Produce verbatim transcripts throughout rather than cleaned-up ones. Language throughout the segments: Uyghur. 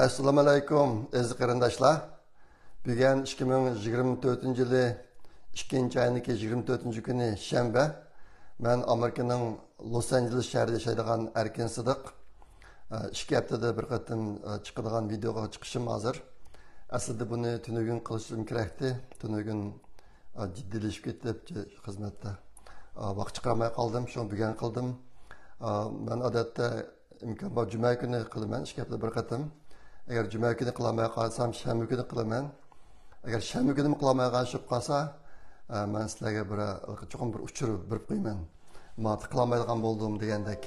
ئەسسالامۇ ئەلەيكۇم، ئەزىز قېرىنداشلار. بۈگۈن ئىككى مىڭ يىگىرمە تۆتىنچى يىلى ئىككىنچى ئاينىڭكى يىگىرمە تۆتىنچى كۈنى شەنبە. مەن ئامېرىكىنىڭ لوس ئانژېلېس شەھىرىدە ياشايدىغان ئەركىن سىدىق. ئىككى ھەپتىدە بىر قېتىم چىقىدىغان ۋىدېئوغا چىقىشىم ھازىر. ئەسلىدە بۇنى تۈنۈگۈن قىلىشىم كېرەكتى. تۈنۈگۈن جىددىيلىشىپ كېتىپ خىزمەتتە ۋاقىت چىقارماي قالدىم. شۇڭا بۈگۈن قىلدىم. مەن ئادەتتە ئىمكان بار جۈمە كۈنى قىلىمەن، ئىككى ھەپتىدە بىر قېتىم. ئەگەر جۈمە كۈنى قىلالماي قالسام، شەنبە كۈنى قىلىمەن. ئەگەر شەنبە كۈنىمۇ قىلالمايدىغان چۈشۈپ قالسا، ئە، مەن سىلەرگە بىر، چوقۇم بىر ئۇچۇر بېرىپ قويىمەن. ماڭا قىلالمايدىغان بولدۇم دېگەندەك.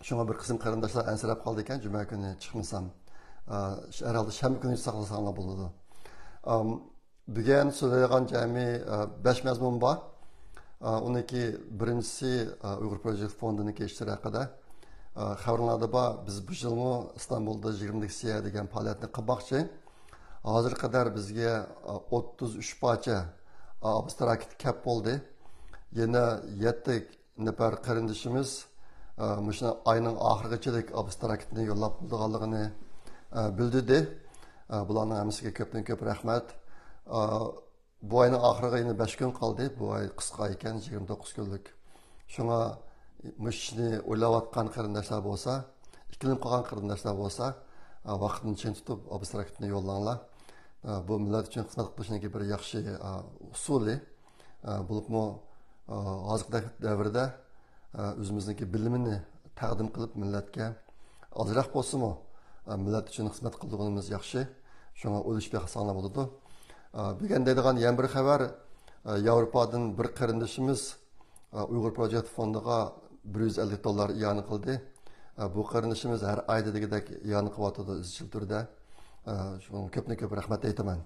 شۇڭا بىر قىسىم قېرىنداشلار ئەنسىرەپ قالدى ئىكەن، جۈمە كۈنى چىقمىسام. ئە، ھەر ھالدا شەنبە كۈنى ساقلىساڭلار بولىدۇ. ئام، بۈگۈن سۆزلەيدىغان جەمئىي، ئە، بەش مەزمۇن بار. ئە، ئۇنىڭكى بىرىنچىسى، ئە، ئۇيغۇر پروجېكت فوندىنىڭكى ئىشلىرى ھەققىدە. ئە، خەۋىرىڭلاردا بار، بىز بۇ يىلمۇ ئىستانبۇلدا يىگىرمىلىك سىياھەت دېگەن پائالىيەتنى قىلماقچى. ھازىرغا قەدەر بىزگە، ئە، ئوتتۇز ئۈچ پارچە، ئە، ئابستراكت كەپ بولدى. يەنە يەتتە نەپەر قېرىندىشىمىز، ئە، مۇشۇ ئاينىڭ ئاخىرىغىچىلىك ئابستراكتنى يوللاپ بولىدىغانلىقىنى، ئە، بىلدۈردى. ئە، بۇلارنىڭ ھەممىسىگە كۆپتىن كۆپ رەھمەت. ئە، بۇ ئاينىڭ ئاخىرىغا يەنە بەش كۈن قالدى. بۇ ئاي قىسقا ئىكەن، يىگىرمە توققۇز كۈنلۈك. شۇڭا مۇشۇ ئىشنى ئويلاۋاتقان قېرىنداشلار بولسا، ئىككىلىنىپ قالغان قېرىنداشلار بولسا، ئە، ۋاقىتنى چىڭ تۇتۇپ ئابستراكتنى يوللاڭلار. ئە، بۇ مىللەت ئۈچۈن خىزمەت قىلىشنىڭكى بىر ياخشى، ئە، ئۇسۇلى. ئە، بولۇپمۇ، ئە، ھازىرقىدەك دەۋردە، ئە، ئۆزىمىزنىڭكى بىلىمىنى تەقدىم قىلىپ مىللەتكە ئازراق بولسىمۇ، ئە، مىللەت ئۈچۈن خىزمەت قىلىدىغىنىمىز ياخشى. شۇڭا ئويلىشىپ بېقساڭلار بولىدۇ. ئە، بۈگۈن دەيدىغان يەنە بىر خەۋەر، ئە، ياۋروپادىن بىر قېرىندىشىمىز، ئە، ئۇيغۇر پروجېكت فوندىغا بىر يۈز ئەللىك دوللار ئىئانە قىلدى. ئە، بۇ قېرىندىشىمىز ھەر ئايدا دېگۈدەك ئىئانە قىلىۋاتىدۇ ئىزچىل تۈردە. ئە، شۇڭا كۆپتىن كۆپ رەھمەت ئېيتىمەن.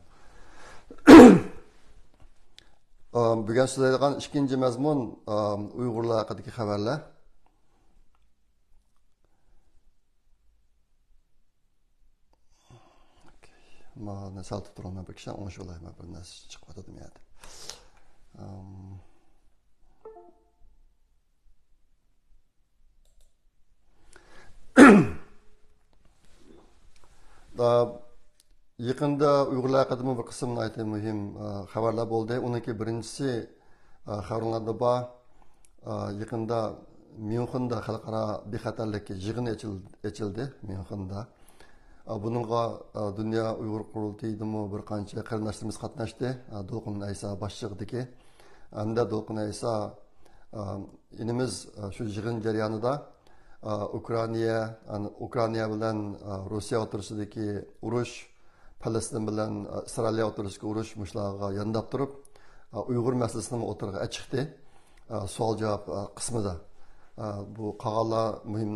ئە، بۈگۈن سۆزلەيدىغان ئىككىنچى مەزمۇن، ئە، ئۇيغۇرلار ھەققىدىكى خەۋەرلەر. مانا سەل تۇتۇرۇڭ، مەن بىر كىشى ئوڭشىۋالاي، مەن بىر نەرسە چىقىۋاتىدۇ مۇ يەردە. ئەم. دا-، يېقىندا ئۇيغۇرلار ھەققىدىمۇ بىر قىسىم ناھايىتى مۇھىم، ئە، خەۋەرلەر بولدى. ئۇنىڭكى بىرىنچىسى، ئە، خەۋەرلەردە بار. ئە، يېقىندا ميۇنخېندا خەلقئارا بىخەتەرلىك يىغىنى ئېچىل-، ئېچىلدى، ميۇنخېندا. ئە، بۇنىڭغا، ئە، دۇنيا ئۇيغۇر قۇرۇلتىيىدىمۇ بىر قانچە قېرىنداشلىرىمىز قاتناشتى. ئە، دولقۇن ئەيسا باشچىلىقىدىكى. ھەمدە دولقۇن ئەيسا، ئە، ئىنىمىز، ئە، شۇ يىغىن جەريانىدا، ئە، ئۇكرائىنىيە، ئە، ئۇكرائىنىيە بىلەن، ئە، روسىيە ئوتتۇرىسىدىكى ئۇرۇش، پەلەستىن بىلەن، ئە، ئىسرائىلىيە ئوتتۇرىسىدىكى ئۇرۇش، مۇشۇلارغا يانداپ تۇرۇپ، ئە، ئۇيغۇر مەسىلىسىنىمۇ ئوتتۇرىغا چىقتى. ئە، سوئال-جاۋاب، ئە، قىسمىدا. ئە، بۇ قالغانلار مۇھىم،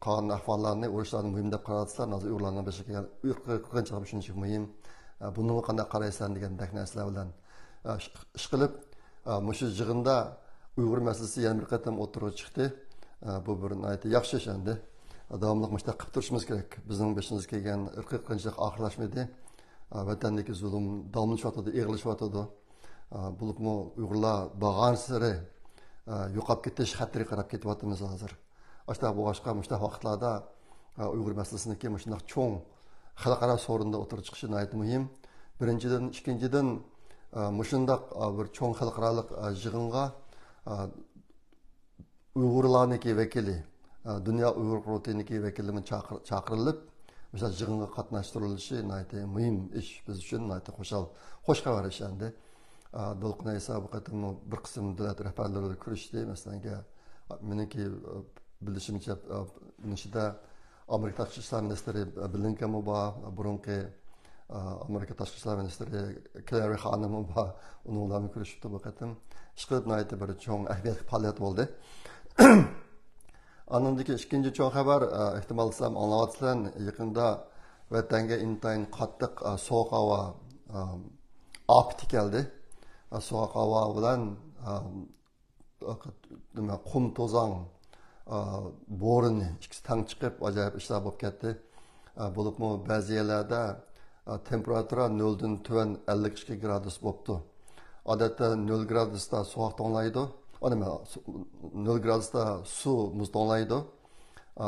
قالغان ئەھۋاللارنى، ئۇرۇشلارنى مۇھىم دەپ قاراۋاتىسىلەر. ھازىر ئۇيغۇرلارنىڭ بېشىغا كەلگەن ئىرقىي قىرغىنچىلىق شۇنچىلىك مۇھىم. ئە، بۇنىڭغا قانداق قارايسەن دېگەندەك نەرسىلەر بىلەن، ئە، ئىش-، ئىشقىلىپ، ئە، مۇشۇ يىغىندا ئۇيغۇر مەسىلىسى يەنە بىر قېتىم ئوتتۇرىغا چىقتى. ئە، بۇ بىر ناھايىتى ياخشى ئىش ئەمدى. داۋاملىق مۇشۇنداق قىلىپ تۇرۇشىمىز كېرەك. بىزنىڭ بېشىمىزغا كەلگەن ئىرقىي قىرغىنچىلىق ئاخىرلاشمىدى. ئە، ۋەتەندىكى زۇلۇم داۋاملىشىۋاتىدۇ، ئېغىرلىشىۋاتىدۇ. ئە، بولۇپمۇ ئۇيغۇرلار بارغانسېرى، ئە، يوقاپ كېتىش خەتىرىگە قاراپ كېتىۋاتىمىز ھازىر. ئاشۇنداق بولغاچقا، مۇشۇنداق ۋاقىتلاردا، ئە، ئۇيغۇر مەسىلىسىنىڭكى مۇشۇنداق چوڭ خەلقئارا سورۇندا ئوتتۇرىغا چىقىشى ناھايىتى مۇھىم. بىرىنچىدىن، ئىككىنچىدىن، ئە، مۇشۇنداق، ئە، بىر چوڭ خەلقئارالىق، ئە، يىغىنغا، ئە، ئۇيغۇرلارنىڭكى ۋەكىلى، ئە، دۇنيا ئۇيغۇر قۇرۇلتىيىنىڭكى ۋەكىلىمۇ چاقىر-، چاقىرىلىپ، مۇشۇنداق يىغىنغا قاتناشتۇرۇلۇشى ناھايىتى مۇھىم ئىش، بىز ئۈچۈن ناھايىتى خۇشال، خۇش خەۋەر ئىش ئەمدى. ئە، دولقۇن ئەيسا بۇ قېتىممۇ بىر قىسىم دۆلەت رەھبەرلىرى بىلەن كۆرۈشتى. مەسىلەن، مېنىڭكى، ئە، بىلىشىمچە، ئە، مۇنىڭ ئىچىدە ئامېرىكا تاشقى ئىشلار مىنىستىرى بلىنكېنمۇ بار، بۇرۇنقى، ئە، ئامېرىكا تاشقى ئىشلار مىنىستىرى كېللەر خانىممۇ بار، ئۇنىڭ بىلەنمۇ كۆرۈشۈپتۇ بۇ قېتىم. ئىشقىلىپ ناھايىتى بىر چوڭ ئەھمىيەتلىك پائالىيەت بولدى. ئاندىن كېيىن ئىككىنچى چوڭ خەۋەر، ئە، ئېھتىمال سىلەرمۇ ئاڭلاۋاتىسىلەر، يېقىندا ۋەتەنگە ئىنتايىن قاتتىق، ئە، سوغۇق ھاۋا، ئە، ئاپىتى كەلدى. ئە، سوغۇق ھاۋا بىلەن، ئە، نېمە، قۇم توزان، ئا، بورىنى ئىككىسى تەڭ چىقىپ، ئاجايىپ ئىشلار بولۇپ كەتتى. ئا، بولۇپمۇ بەزى يەرلەردە، ئا، تېمپېراتۇرا نۆلدىن تۆۋەن ئەللىك ئىككى گرادۇس بوپتۇ. ئادەتتە نۆل گرادۇستا سوغۇق توڭلايدۇ. ئا، نېمە، سۇ-، نۆل گرادۇستا سۇ مۇز توڭلايدۇ. ئا،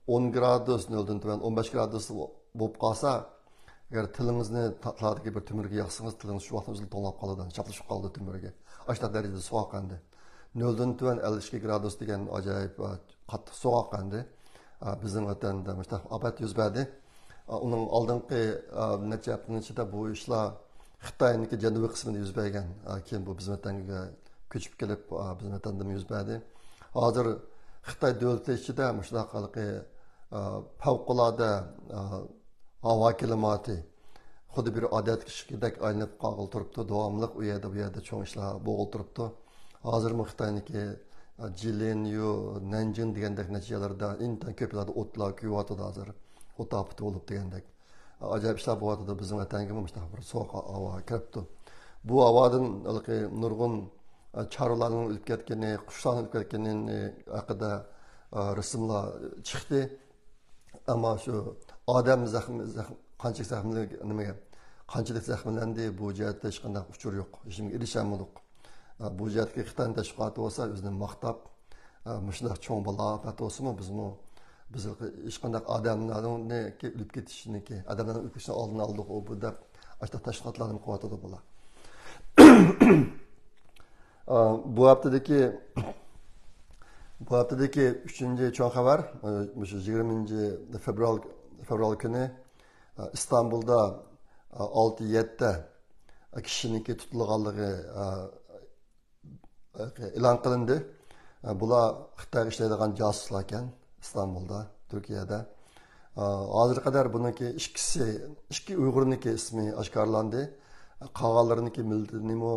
ئون گرادۇس، نۆلدىن تۆۋەن ئون بەش گرادۇس بولۇپ قالسا، ئەگەر تىلىڭىزنى تا-، تالادىكى بىر تۆمۈرگە ياقسىڭىز، تىلىڭىز شۇ ۋاقىتتا ئۆزىلا توڭلاپ قالىدۇ، چاپلىشىپ قالىدۇ تۆمۈرگە. ئاشۇنداق دەرىجىدە سوغۇق ئەمدى. نۆلدىن تۆۋەن ئەللىك ئىككى گرادۇس دېگەن ئاجايىپ، ئا، قاتتىق سوغۇق ئەمدى. ئا، بىزنىڭ ۋەتەندە مۇشۇنداق ئاپەت يۈز بەردى. ئا، ئۇنىڭ ئالدىنقى، ئا، نەچچە ھەپتىنىڭ ئىچىدە بۇ ئىشلار خىتاينىڭكى جەنۇبىي قىسمىدا يۈز بەرگەن. ئا، كېيىن بۇ بىزنىڭ ۋەتەنگە كۆچۈپ كېلىپ، ئا، بىزنىڭ ۋەتەندىمۇ يۈز بەردى. ھازىر خىتاي دۆلىتى ئىچىدە مۇشۇنداق ھېلىقى، ئا، پەۋقۇلئاددە، ئا، ھاۋا كىلىماتى خۇددى بىر ئادەتتىكىدەك ئايلىنىپ قالغىلى تۇرۇپتۇ. داۋاملىق ئۇ يەردە، بۇ يەردە چوڭ ئىشلار بولغىلى تۇرۇپتۇ. ھازىرمۇ خىتاينىڭكى، ئا، جىلىنيۇ، نەنجىڭ دېگەندەك نەچچە يەرلەردە ئىنتايىن كۆپ يەرلەردە ئوتلار كۆيۈۋاتىدۇ ھازىر. ئوت ئاپىتى بولۇپ دېگەندەك. ئاجايىپ ئىشلار بولۇۋاتىدۇ. بىزنىڭ ۋەتەنگىمۇ مۇشۇنداق بىر سوغۇق ھاۋا كىرىپتۇ. بۇ ھاۋادىن ھېلىقى نۇرغۇن، ئا، چارۋىلارنىڭ ئۆلۈپ كەتكىنى، قۇشلارنىڭ ئۆلۈپ كەتكىنى ھەققىدە، ئا، رەسىملەر چىقتى. ئەمما شۇ ئادەم زەخمى، زەخم-، قانچىلىك زەخمىلىك، نېمىگە، قانچىلىك زەخىملەندى، بۇ جەھەتتە ھېچقانداق ئۇچۇر يوق. ھېچنېمىگە ئېرىشەلمىدۇق. ئا، بۇ جەھەتتىكى خىتاينىڭ تەشۋىقاتى بولسا ئۆزىنى ماختاپ، ئا، مۇشۇنداق چوڭ بالا ئاپەت بولسىمۇ، بىزمۇ، بىز ھېچقانداق ئادەملەرنىڭكى ئۆلۈپ كېتىشىنىڭكى، ئادەملەرنىڭ ئۆلۈپ كېتىشىنىڭ ئالدىنى ئالدۇق، ئۇ بۇ دەپ، ئاشۇنداق تەشۋىقاتلارنى قىلىۋاتىدۇ بۇلار. ئا، بۇ ھەپتىدىكى، بۇ ھەپتىدىكى ئۈچىنچى چوڭ خەۋەر، ئا، مۇشۇ يىگىرمىنچى فېۋرال، فېۋرال كۈنى، ئا، ئىستانبۇلدا، ئا، ئالتە يەتتە كىشىنىڭكى تۇتۇلغانلىقى، ئا، ئېلان قىلىندى. بۇلار خىتايغا ئىشلەيدىغان جاسۇسلار ئىكەن، ئىستانبۇلدا، تۈركىيەدە. ھازىرغا قەدەر بۇنىڭكى ئىككىسى، ئىككى ئۇيغۇرنىڭكى ئىسمى ئاشكارىلاندى. قالغانلىرىنىڭكى مىللىتىنىمۇ،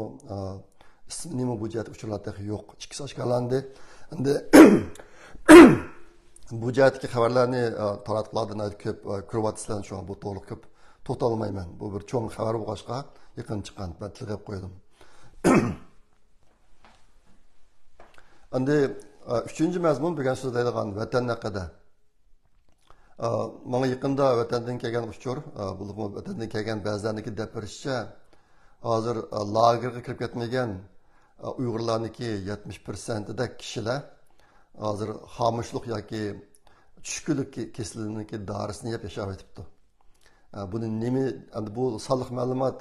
ئىسمىنىمۇ بۇ جەھەتتە ئۇچۇرلار تېخى يوق. ئىككىسى ئاشكارىلاندى. ئەمدى بۇ جەھەتتىكى خەۋەرلەرنى، تاراتقۇلاردىن كۆپ كۆرۈۋاتىسىلەر، شۇڭا بۇ توغرىلىق كۆپ توختالمايمەن. بۇ بىر چوڭ خەۋەر بولغاچقا يېقىن چىققان، مەن تىلغا ئېلىپ قويدۇم. ئەمدى، ئە، ئۈچىنچى مەزمۇن بۈگۈن سۆزلەيدىغان ۋەتەن ھەققىدە. ئە، ماڭا يېقىندا ۋەتەندىن كەلگەن ئۇچۇر، ئە، بولۇپمۇ ۋەتەندىن كەلگەن بەزىلەرنىڭكى دەپ بېرىشىچە، ھازىر، ئە، لاگېرغا كىرىپ كەتمىگەن، ئە، ئۇيغۇرلارنىڭكى يەتمىش پىرسەنتىدەك كىشىلەر ھازىر خامۇشلۇق ياكى چۈشكۈنلۈك كېسىلىنىڭكى دارىسىنى يەپ ياشاۋېتىپتۇ. ئە، بۇنى نېمە، ئەمدى بۇ سانلىق مەلۇمات،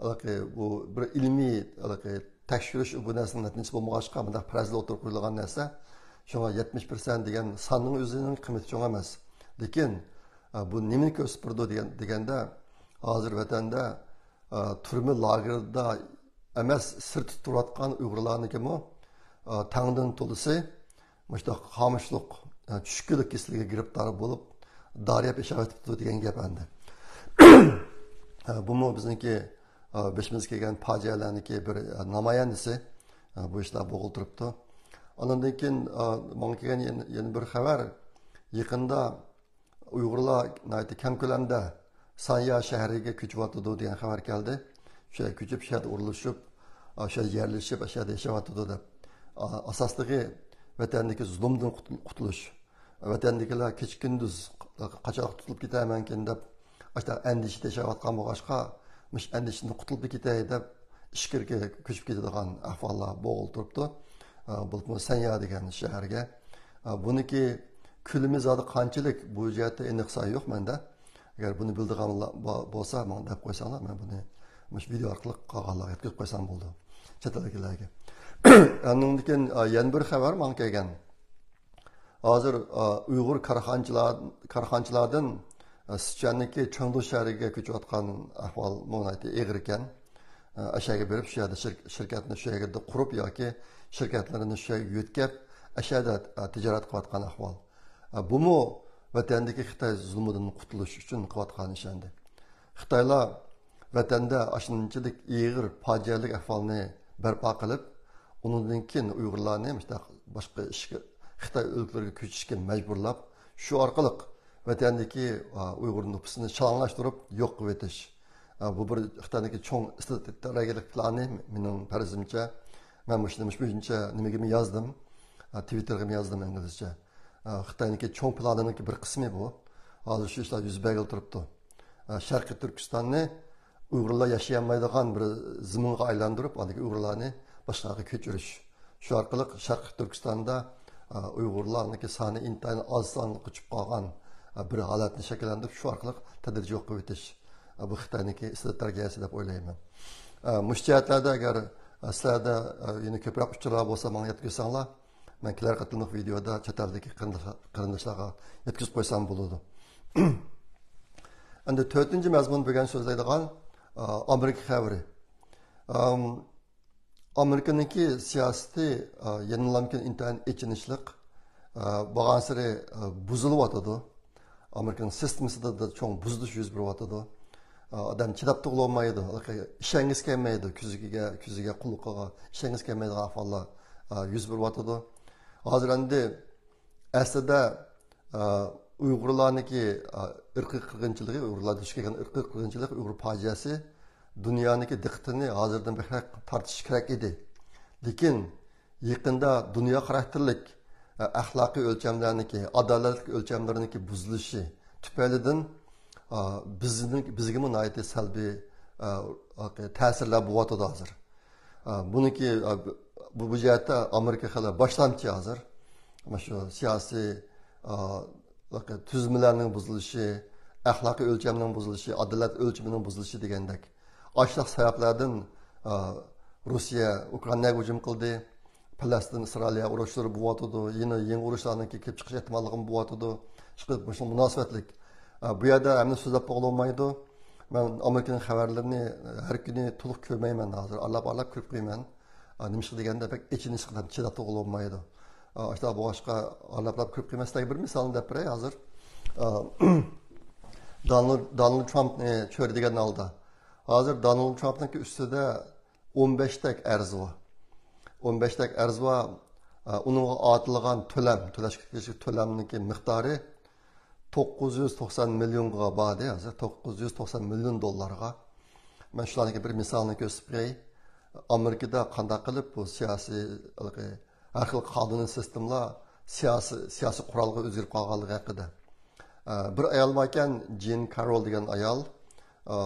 ھېلىقى، بۇ بىر ئىلمىي، ھېلىقى، تەكشۈرۈش، بۇ نەرسىنىڭ نەتىجىسى بولمىغاچقا، مۇنداق پەرەزلەر ئوتتۇرىغا قويۇلغان نەرسە. شۇڭا يەتمىش پىرسەنت دېگەن ساننىڭ ئۆزىنىڭ قىممىتى چوڭ ئەمەس. لېكىن، ئە، بۇ نېمىنى كۆرسىتىپ بېرىدۇ دېگەن، دېگەندە، ھازىر ۋەتەندە، ئە، تۈرمە لاگېردا ئەمەس، سىرتتا تۇرۇۋاتقان ئۇيغۇرلارنىڭكىمۇ، ئە، تەڭدىن تولىسى مۇشۇنداق خامۇشلۇق، يەنى چۈشكۈنلۈك كېسىلىگە گىرىپتار بولۇپ، دارى يەپ ياشاۋېتىپتۇ دېگەن گەپ ئەمدى. بۇمۇ بىزنىڭكى، بېشىمىزغا كەلگەن پاجىئەلەرنىڭكى بىر نامايەندىسى، بۇ ئىشلار بولغىلى تۇرۇپتۇ. ئاندىن كېيىن، ماڭا كەلگەن يەنە، يەنە بىر خەۋەر، يېقىندا ئۇيغۇرلار ناھايىتى كەڭ كۆلەمدە سانيا شەھىرىگە كۆچۈۋاتىدۇ دېگەن خەۋەر كەلدى. شۇ يەرگە كۆچۈپ، شۇ يەردە ئورۇنلىشىپ، شۇ يەردە يەرلىشىپ، شۇ يەردە ياشاۋاتىدۇ دەپ. ئاساسلىقى ۋەتەندىكى زۇلۇمدىن قۇتۇل-، قۇتۇلۇش. ۋەتەندىكىلەر كېچە كۈندۈز قاچانلىق تۇتۇلۇپ كېتەرمەنكىن دەپ، ئاشۇنداق ئەندىشىدە ياشاۋاتقان بولغاچقا، مۇشۇ ئەندىشىدىن قۇتۇلۇپ كېتەي دەپ، ئىچكىرىگە كۆچۈپ كېتىدىغان ئەھۋاللار بولغىلى تۇرۇپتۇ. بولۇپمۇ سەنيا دېگەن شەھەرگە. بۇنىڭكى كۆلىمى زادى قانچىلىك، بۇ جەھەتتە ئېنىق سان يوق مەندە. ئەگەر بۇنى بىلىدىغانلار بو-، بولسا، ماڭا دەپ قويساڭلار، مەن بۇنى مۇشۇ ۋىدېئو ئارقىلىق قالغانلارغا يەتكۈزۈپ قويسام بولىدۇ. چەت ئەلدىكىلەرگە. ئاندىن كېيىن، ئا، يەنە بىر خەۋەر ماڭا كەلگەن. ھازىر، ئا، ئۇيغۇر كارخانىچىلار، كارخانىچىلاردىن، ئا، سىچۈەندىكى چېڭدۇ شەھىرىگە كۆچۈۋاتقان ئەھۋال ناھايىتى ئېغىر ئىكەن. ئا، ئەشەگە بېرىپ، شۇ يەردە شىر-، شىركەتنى شۇ يەردە قۇرۇپ ياكى شىركەتلىرىنى شۇ يەرگە يۆتكەپ، ئەشەدە، ئا، تىجارەت قىلىۋاتقان ئەھۋال. ئا، بۇمۇ ۋەتەندىكى خىتاي زۇلمىدىن قۇتۇلۇش ئۈچۈن قىلىۋاتقان ئىش ئەمدى. خىتايلار ۋەتەندە ئاشۇنچىلىك ئېغىر پاجىئەلىك ئەھۋالنى بەرپا قىلىپ، ئۇنىڭدىن كېيىن ئۇيغۇرلارنى مۇشۇنداق باشقا ئىشقا، خىتاي ئۆلكىلىرىگە كۆچۈشكە مەجبۇرلاپ، شۇ ئارقىلىق ۋەتەندىكى، ئا، ئۇيغۇر نوپۇسىنى شالاڭلاشتۇرۇپ يوق قىلىۋېتىش. ئا، بۇ بىر خىتاينىڭكى چوڭ ئىستراتېگىيەلىك پىلانى مېنىڭ پەرىزىمچە. مەن مۇشۇنى مۇشۇ بويىچە نېمىگىمۇ يازدىم. ئا، تىۋىتتېرغىمۇ يازدىم ئىنگلىزچە. ئا، خىتاينىڭكى چوڭ پىلانىنىڭكى بىر قىسمى بۇ. ھازىر شۇ ئىشلار يۈز بەرگىلى تۇرۇپتۇ. ئا، شەرقىي تۈركىستاننى ئۇيغۇرلار ياشىيالمايدىغان بىر زېمىنغا ئايلاندۇرۇپ، ئاندىكى ئۇيغۇرلارنى باشقا ياققا كۆچۈرۈش. شۇ ئارقىلىق شەرقىي تۈركىستاندا ئۇيغۇرلارنىڭكى سانى ئىنتايىن ئاز سانغا قېچىپ قالغان بىر ھالەتنى شەكىللەندۈرۈپ، شۇ ئارقىلىق تەدرىجىي يوق قىلىۋېتىش، بۇ خىتاينىڭكى ئىستراتېگىيەسى دەپ ئويلايمەن. مۇشۇ جەھەتلەردە ئەگەر سىلەردە يەنە كۆپرەك ئۇچۇرلار بولسا، ماڭا يەتكۈزسەڭلار، مەن كېلەر قېتىملىق ۋىدېيودا چەت ئەلدىكى قېرىنداشلارغا يەتكۈزۈپ قويسام بولىدۇ. ئەمدى تۆتىنچى مەزمۇن بۈگۈن سۆزلەيدىغان ئامېرىكا خەۋىرى. ئامېرىكىنىڭكى سىياسىتى يەنىلا ئىنتايىن ئېچىنىشلىق، بارغانسېرى بۇزۇلۇۋاتىدۇ. ئامېرىكىنىڭ سىستېمىسىدا چوڭ بۇزۇلۇش يۈز بېرىۋاتىدۇ. ئادەم چىداپ تۇرغىلى بولمايدۇ. ئىشەنگۈسى كەلمەيدۇ. كۆزىگە، كۆزىگە، قۇلىقىغا ئىشەنگۈسى كەلمەيدىغان ئەھۋاللار يۈز بېرىۋاتىدۇ. ھازىر ئەمدى ئەسلىدە ئۇيغۇرلارنىڭكى ئىرقىي قىرغىنچىلىقى، ئۇيغۇرلاردا دۇچ كەلگەن ئىرقىي قىرغىنچىلىق، ئۇيغۇر پاجىئەسى دۇنيانىڭكى دىققىتىنى ھازىردىن بەكرەك تارتىشى كېرەك ئىدى. لېكىن يېقىندا دۇنيا خاراكتېرلىك ئەخلاقىي ئۆلچەملەرنىڭكى، ئادالەتلىك ئۆلچەملەرنىڭكى بۇزۇلۇشى تۈپەيلىدىن بىزنىڭ، بىزگىمۇ ناھايىتى سەلبىي تەسىرلەر بولۇۋاتىدۇ ھازىر. بۇنىڭكى، بۇ، بۇ جەھەتتە ئامېرىكا خېلى باشلامچى ھازىر. مانا شۇ سىياسىي تۈزۈلمىلەرنىڭ بۇزۇلۇشى، ئەخلاقىي ئۆلچەمنىڭ بۇزۇلۇشى، ئادالەت ئۆلچىمىنىڭ بۇزۇلۇشى دېگەندەك. ئاشۇنداق سەۋەبلەردىن، ئا، روسىيە ئۇكرائىناغا ھۇجۇم قىلدى. پەلەستىن ئىسرائىلىيە ئۇرۇشلىرى بولۇۋاتىدۇ. يەنە يېڭى ئۇرۇشلارنىڭكى كېلىپ چىقىش ئېھتىماللىقىمۇ بولۇۋاتىدۇ. ئىشقىلىپ، مۇشۇنىڭغا مۇناسىۋەتلىك. ئا، بۇ يەردە ھەممىنى سۆزلەپ بولغىلى بولمايدۇ. مەن ئامېرىكىنىڭ خەۋەرلىرىنى ھەر كۈنى تولۇق كۆرمەيمەن ھازىر. ئارىلاپ-ئارىلاپ كۆرۈپ قويىمەن. ئا، نېمىشقا دېگەندە، بەك ئېچىنىشلىق، چىداپ تۇرغىلى بولمايدۇ. ئا، ئاشۇنداق بولغاچقا، ئارىلاپ-ئارىلاپ كۆرۈپ قويمەن. سىلەرگە بىر مىسالنى دەپ بېرەي ھازىر. ئا، دونالد، دونالد ترامپنى چۆرىدىگەن ھالدا. ھازىر دونالد ترامپنىڭكى ئۈستىدە ئون بەشتەك ئەرز بار. ئون بەشتەك ئەرز بار. ئا، ئۇنىڭغا ئارتىلغان تۆلەم، تۆلەشكە تېگىشلىك تۆلەمنىڭكى مىقدارى توققۇز يۈز توقسان مىليونغا باردى، ھازىر توققۇز يۈز توقسان مىليون دوللارغا. مەن شۇلارنىڭكى بىر مىسالىنى كۆرسىتىپ بېرەي. ئامېرىكىدا قانداق قىلىپ بۇ سىياسىي، ھەر خىل قانۇنىي سىستېمىلار سىياسىي، سىياسىي قورالغا ئۆزگىرىپ قالغانلىقى ھەققىدە. ئە، بىر ئايال باركەن، جېن كارول دېگەن ئايال. ئە،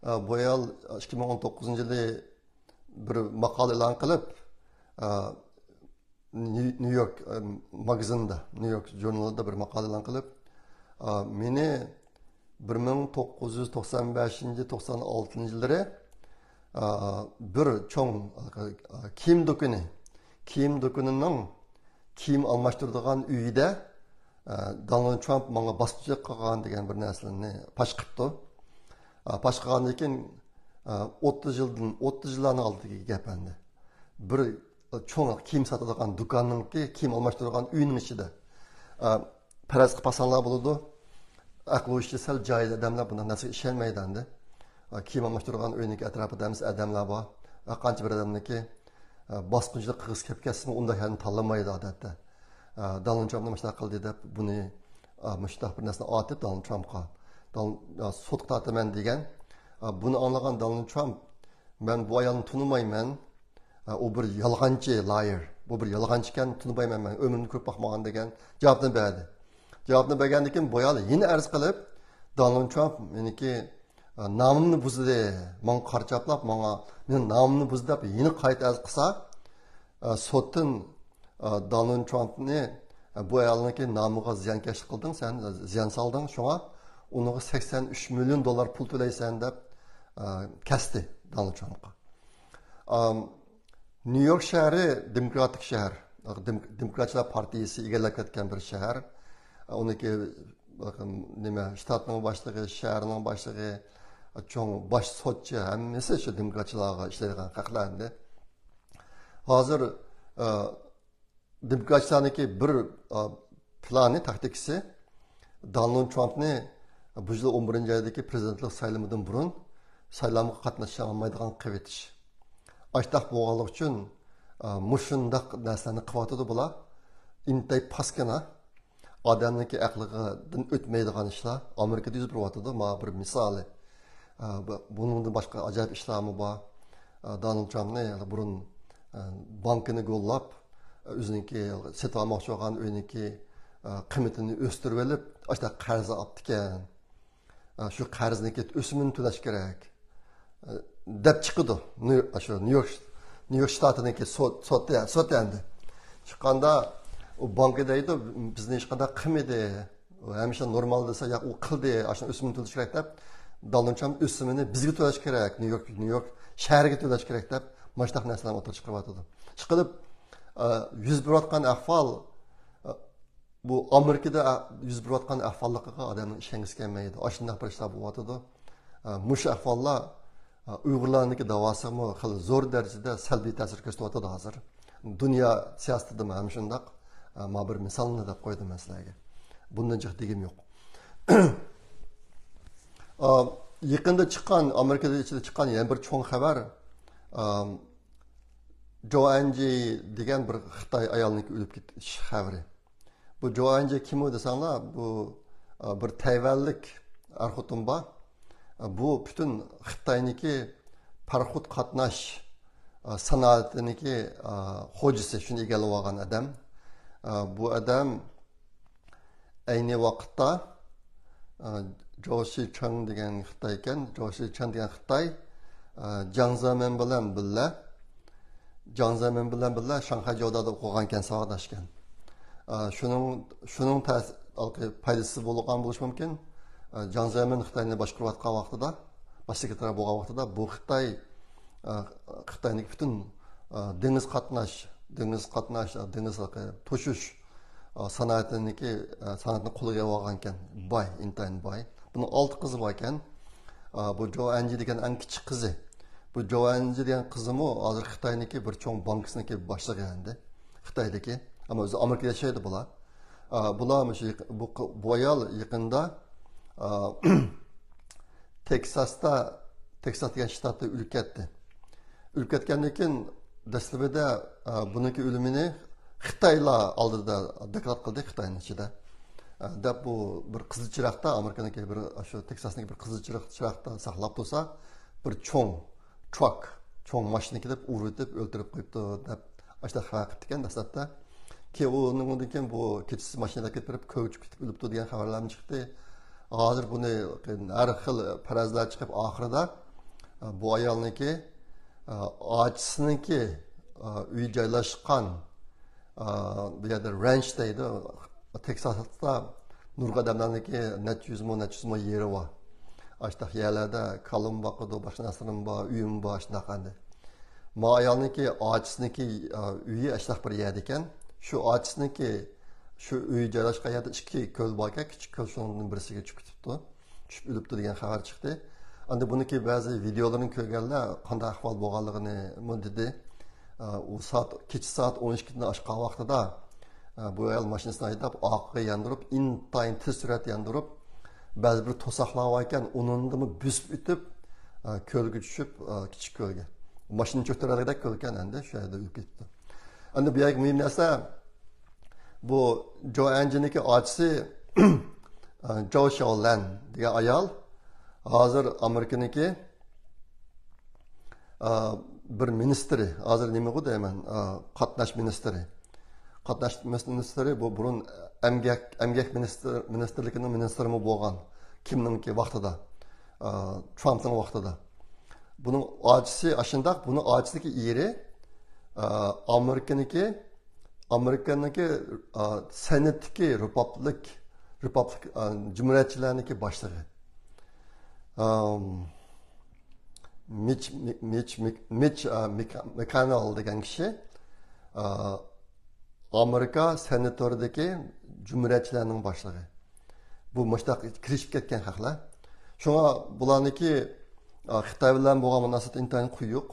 ئە، بۇ ئايال ئىككى مىڭ ئون توققۇزىنچى يىلى بىر ماقالە ئېلان قىلىپ، ئە، نيۇ، نيۇ يورك، ئە، ماگىزىنىدا، نيۇ يورك ژۇرنىلىدا بىر ماقالە ئېلان قىلىپ، ئە، مېنى بىر مىڭ توققۇز يۈز توقسان بەشىنچى، توقسان ئالتىنچى يىللىرى، ئە، بىر چوڭ، ئە، كىيىم دۇكىنى، كىيىم دۇكىنىنىڭ كىيىم ئالماشتۇرىدىغان ئۆيىدە، ئە، دونالد ترامپ ماڭا باسقۇنچىلىق قىلغان دېگەن بىر نەرسىلەرنى پاش قىپتۇ. ئە، پاش قىلغاندىن كېيىن، ئە، ئوتتۇز يىلدىن، ئوتتۇز يىللارنىڭ ئالدىدىكى گەپ ئەمدى. بىر چوڭ كىيىم ساتىدىغان دۇكاننىڭكى كىيىم ئالماشتۇرىدىغان ئۆينىڭ ئىچىدە. ئە، پەرەز قىلىپ باقساڭلار بولىدۇ. ئەقلى ھوشى سەل جايىدا ئادەملەر بۇنداق نەرسىگە ئىشەنمەيدۇ ئەمدى. ئە، كىيىم ئالماشتۇرىدىغان ئۆينىڭكى ئەتراپىدا ھەممىسى ئادەملەر بار. ئە، قانچە بىر ئادەمنىڭكى، ئە، باسقۇنچىلىق قىلغۇسى كېلىپ كەتسىمۇ ئۇنداق يەرنى تاللىمايدۇ ئادەتتە. ئە، دونالد ترامپ مۇشۇنداق قىلدى دەپ بۇنى، ئە، مۇشۇنداق بىر نەرسىنى ئاتىپ دونالد ترامپقا، دونالد، ئە، سوتقا تارتىمەن دېگەن. ئە، بۇنى ئاڭلىغان دونالد ترامپ، مەن بۇ ئايالنى تونۇمايمەن. ئە، ئۇ بىر يالغانچى، لايەر. بۇ بىر يالغانچى ئىكەن، تونۇمايمەن مەن، ئۆمرۈمدە كۆرۈپ باقمىغان دېگەن جاۋابنى بەردى. جاۋابنى بەرگەندىن كېيىن بۇ ئايال يەنە ئەرز قىلىپ، دونالد ترامپ مېنىڭكى، ئە، نامىمنى بۇزدى، ماڭا قارا چاپلاپ، ماڭا، مېنىڭ نامىمنى بۇزدى دەپ يەنە قايتا ئەرز قىلسا، ئە، سوتتىن، ئە، دونالد ترامپنى، ئە، بۇ ئايالنىڭكى نامىغا زىيانكەشلىك قىلدىڭ، سەن زىيان سالدىڭ، شۇڭا ئۇنىڭغا سەكسەن ئۈچ مىليون دوللار پۇل تۆلەيسەن دەپ، ئە، كەستى دونالد ترامپقا. ئام، نيۇ يورك شەھىرى دېموكراتىك شەھەر، دېم-، دېموكراتچىلار پارتىيىسى ئىگىلەپ كەتكەن بىر شەھەر. ئۇنىڭكى، نېمە، شتاتنىڭ باشلىقى، شەھەرنىڭ باشلىقى، چوڭ باش سوتچى، ھەممىسى شۇ دېموكراتچىلارغا ئىشلەيدىغان خەقلەر ئەمدى. ھازىر، ئە، دېموكراتچىلارنىڭكى بىر، ئا، پىلانى، تاكتىكىسى، دونالد ترامپنى بۇ يىل ئون بىرىنچى ئايدىكى پىرېزىدېنتلىق سايلىمىدىن بۇرۇن سايلامغا قاتنىشالمايدىغان قىلىۋېتىش. ئاشتاق بولغانلىقى ئۈچۈن، ئا، مۇشۇنداق نەرسىلەرنى قىلىۋاتىدۇ بۇلار. ئىنتاي پاسكىنا، ئادەمنىڭكى ئەقلىدىن ئۆتمەيدىغان ئىشلار ئامېرىكىدا يۈز بېرىۋاتىدۇ. مانا بىر مىسالى. ئا، بۇ، بۇنىڭدىن باشقا ئاجايىپ ئىشلارمۇ بار. ئا، دونالد ترامپنى بۇرۇن، ئا، بانكىنى گوللاپ، ئۆزىنىڭكى سېتىۋالماقچى بولغان ئۆينىڭكى، ئا، قىممىتىنى ئۆستۈرۈۋېلىپ، ئاشۇنداق قەرز ئاپتىكەن. ئا، شۇ قەرزنىڭكى ئۆسۈمىنى تۆلەش كېرەك، ئا، دەپ چىقىدۇ. نيۇ-، شۇ نيۇ يورك، نيۇ يورك شتاتىنىڭكى سوت، سوت، سوت ئەمدى. چىققاندا ئۇ بانكا دەيدۇ، بىزنى ھېچقانداق قىلمىدى. ئۇ ھەمىشە نورمال دېسە، ياق، ئۇ قىلدى، ئاشۇ ئۆسۈمنى تۆلەش كېرەك دەپ، دونالد ترامپ ئۆسۈمىنى بىزگە تۆلەش كېرەك، نيۇ يورك، نيۇ يورك شەھىرىگە تۆلەش كېرەك دەپ، ماشۇنداق نەرسىلەرنى ئوتتۇرىغا چىقىرىۋاتىدۇ. چىقىرىپ، ئە، يۈز بېرىۋاتقان ئەھۋال، ئە، بۇ ئامېرىكىدا، ئە، يۈز بېرىۋاتقان ئەھۋاللىقىغا ئادەمنىڭ ئىشەنگۈسى كەلمەيدۇ. ئاشۇنداق بىر ئىشلار بولۇۋاتىدۇ. ئە، مۇشۇ ئەھۋاللار، ئە، ئۇيغۇرلارنىڭكى داۋاسىغىمۇ خېلى زور دەرىجىدە سەلبىي تەسىر كۆرسىتىۋاتىدۇ ھازىر. دۇنيا سىياسىتىدىمۇ ھەم شۇنداق. ئە، ما بىر مىسالنى دەپ قويدۇم مەن سىلەرگە. بۇندىن جىق دېگۈم يوق. ئا، يېقىندا چىققان، ئامېرىكا ئىچىدە چىققان يەنە بىر چوڭ خەۋەر، ئا، جو ئەنجى دېگەن بىر خىتاي ئايالنىڭكى ئۆلۈپ كېتىش خەۋىرى. بۇ جو ئەنجى كىم ئۇ دېسەڭلار، بۇ، ئا، بىر تەيۋەنلىك ئەر-خوتۇن بار. ئا، بۇ پۈتۈن خىتاينىڭكى پاراخوت قاتناش، ئا، سانائىتىنىڭكى، ئا، خوجىسى، شۇنى ئىگىلەپ ئالغان ئادەم. ئا، بۇ ئادەم ئەينى ۋاقىتتا، ئا، جو شىچېڭ دېگەن خىتاي ئىكەن. جو شىچېڭ دېگەن خىتاي، ئا، جياڭ زېمىن بىلەن بىللە، جياڭ زېمىن بىلەن بىللە شاڭخەي جودا ئوقۇغانكەن، ساۋاقداشكەن. ئا، شۇنىڭ، شۇنىڭ تەس-، ھالقى پايدىسىز بولغان بولۇشى مۇمكىن. ئا، جياڭ زېمىن خىتاينى باشقۇرۇۋاتقان ۋاقتىدا، باش سېكرېتار بولغان ۋاقتىدا بۇ خىتاي، ئا، خىتاينىڭ پۈتۈن، ئا، دېڭىز قاتناش، دېڭىز قاتناش، دېڭىز توشۇش، ئا، سانائىتىنىڭكى، ئا، سانائەتنى قولىغا ئالغانكەن. باي، ئىنتايىن باي. بۇنىڭ ئالتە قىزى باركەن. ئا، بۇ جو ئەنجى دېگەن ئەڭ كىچىك قىزى. بۇ جو ئەنجى دېگەن قىزىمۇ ھازىر خىتاينىڭكى بىر چوڭ بانكىسىنىڭكى باشلىقى ئەمدى. خىتايدىكى. ئەمما ئۆزى ئامېرىكىدا ياشايدۇ بۇلار. ئا، بۇلار مۇشۇ يېق-، بۇ ق-، بۇ ئايال يېقىندا، ئا، تېكساستا، تېكساس دېگەن شتاتتا ئۆلۈپ كەتتى. ئۆلۈپ كەتكەندىن كېيىن دەسلىپىدە، ئا، بۇنىڭكى ئۆلۈمىنى خىتايلار ئالدىدا دوكلات قىلدى، خىتاينىڭ ئىچىدە. ئا، دەپ بۇ بىر قىزىل چىراغدا، ئامېرىكىنىڭكى بىر، شۇ تېكساسنىڭكى بىر قىزىل چىراغ، چىراغدا ساقلاپ تۇرسا، بىر چوڭ تراك، چوڭ ماشىنا كېلىپ ئۇرۇۋېتىپ ئۆلتۈرۈپ قويۇپتۇ دەپ ئاشۇنداق خەۋەر قىپتىكەن دەسلەپتە. كېيىن ئۇنىڭدىن كېيىن بۇ كېچىسى ماشىنىدا كېتىپ بېرىپ كۆلگە چۈشۈپ كېتىپ ئۆلۈپتۇ دېگەن خەۋەرلەرمۇ چىقتى. ھازىر بۇنى ھەر خىل پەرەزلەر چىقىپ ئاخىرىدا، ئە، بۇ ئايالنىڭكى، ئە، ئاچىسىنىڭكى، ئە، ئۆي جايلاشقان، ئە، بۇ يەردە رەنچ دەيدۇ. تېكساستا نۇرغۇن ئادەملەرنىڭكى نەچچە يۈز مو، نەچچە يۈز مو يېرى بار. ئاشۇنداق يەرلەردە كالىمۇ باقىدۇ، باشقا نەرسىلىرىمۇ بار، ئۆيىمۇ بار، شۇنداق ئەمدى. ما ئايالنىڭكى ئاچىسىنىڭكى، ئا، ئۆيى ئاشۇنداق بىر يەردە ئىكەن. شۇ ئاچىسىنىڭكى شۇ ئۆيى جايلاشقان يەردە ئىككى كۆل باركەن، كىچىك كۆل، شۇنىڭدىن بىرسىگە چۈشۈپ كېتىپتۇ. چۈشۈپ ئۆلۈپتۇ دېگەن خەۋەر چىقتى. ئەمدى بۇنىڭكى بەزى ۋىدېئولىرىنى كۆرگەنلەر قانداق ئەھۋال بولغانلىقىنىمۇ دېدى. ئا، ئۇ سائەت، كېچە سائەت ئون ئىككىدىن ئاشقان ۋاقتىدا، ئا، بۇ ئايال ماشىنىسىنى ھەيدەپ، ئارقىغا ياندۇرۇپ، ئىنتايىن تېز سۈرئەتتە ياندۇرۇپ، بەزى بىر توساقلار باركەن، ئۇنىڭدىنمۇ بۆسۈپ ئۆتۈپ، ئا، كۆلگە چۈشۈپ، ئا، كىچىك كۆلگە. ماشىنا چۆكتۈرەلىگۈدەك كۆلكەن ئەمدى، شۇ يەردە ئۆلۈپ كېتىپتۇ. ئەمدى بۇ يەرگە مۇھىم نەرسە، بۇ جو ئەنجىنىڭكى ئاچىسى، ئا، جو شياۋلەن دېگەن ئايال، ھازىر ئامېرىكىنىڭكى، ئا، بىر مىنىستىرى، ھازىر نېمىغۇ دەيمەن، ئا، قاتناش مىنىستىرى. قاتناش مىنىستىرى بۇ بۇرۇن ئەمگەك، ئەمگەك مىنىستىر، مىنىستىرلىكىنىڭ مىنىستىرىمۇ بولغان. كىمنىڭكى ۋاقتىدا؟ ئا، ترامپنىڭ ۋاقتىدا. بۇنىڭ ئاچىسى ئاشۇنداق، بۇنىڭ ئاچىسىدىكى ئېرى، ئا، ئامېرىكىنىڭكى، ئامېرىكىنىڭكى، ئا، سېناتتىكى رېپابلىك، رېپابلىك، ئا، جۇمھۇرىيەتچىلەرنىڭكى باشلىقى. ئام، مىچ، مىچ، مىچ، مىچ، ئا، مىك-، مىكانېل دېگەن كىشى، ئا، ئامېرىكا سېناتورىدىكى جۇمھۇرىيەتچىلەرنىڭ باشلىقى. بۇ مۇشتاق كىرىشىپ كەتكەن خەقلەر. شۇڭا بۇلارنىڭكى، ئا، خىتاي بىلەن بولغان مۇناسىۋىتى ئىنتايىن قويۇق.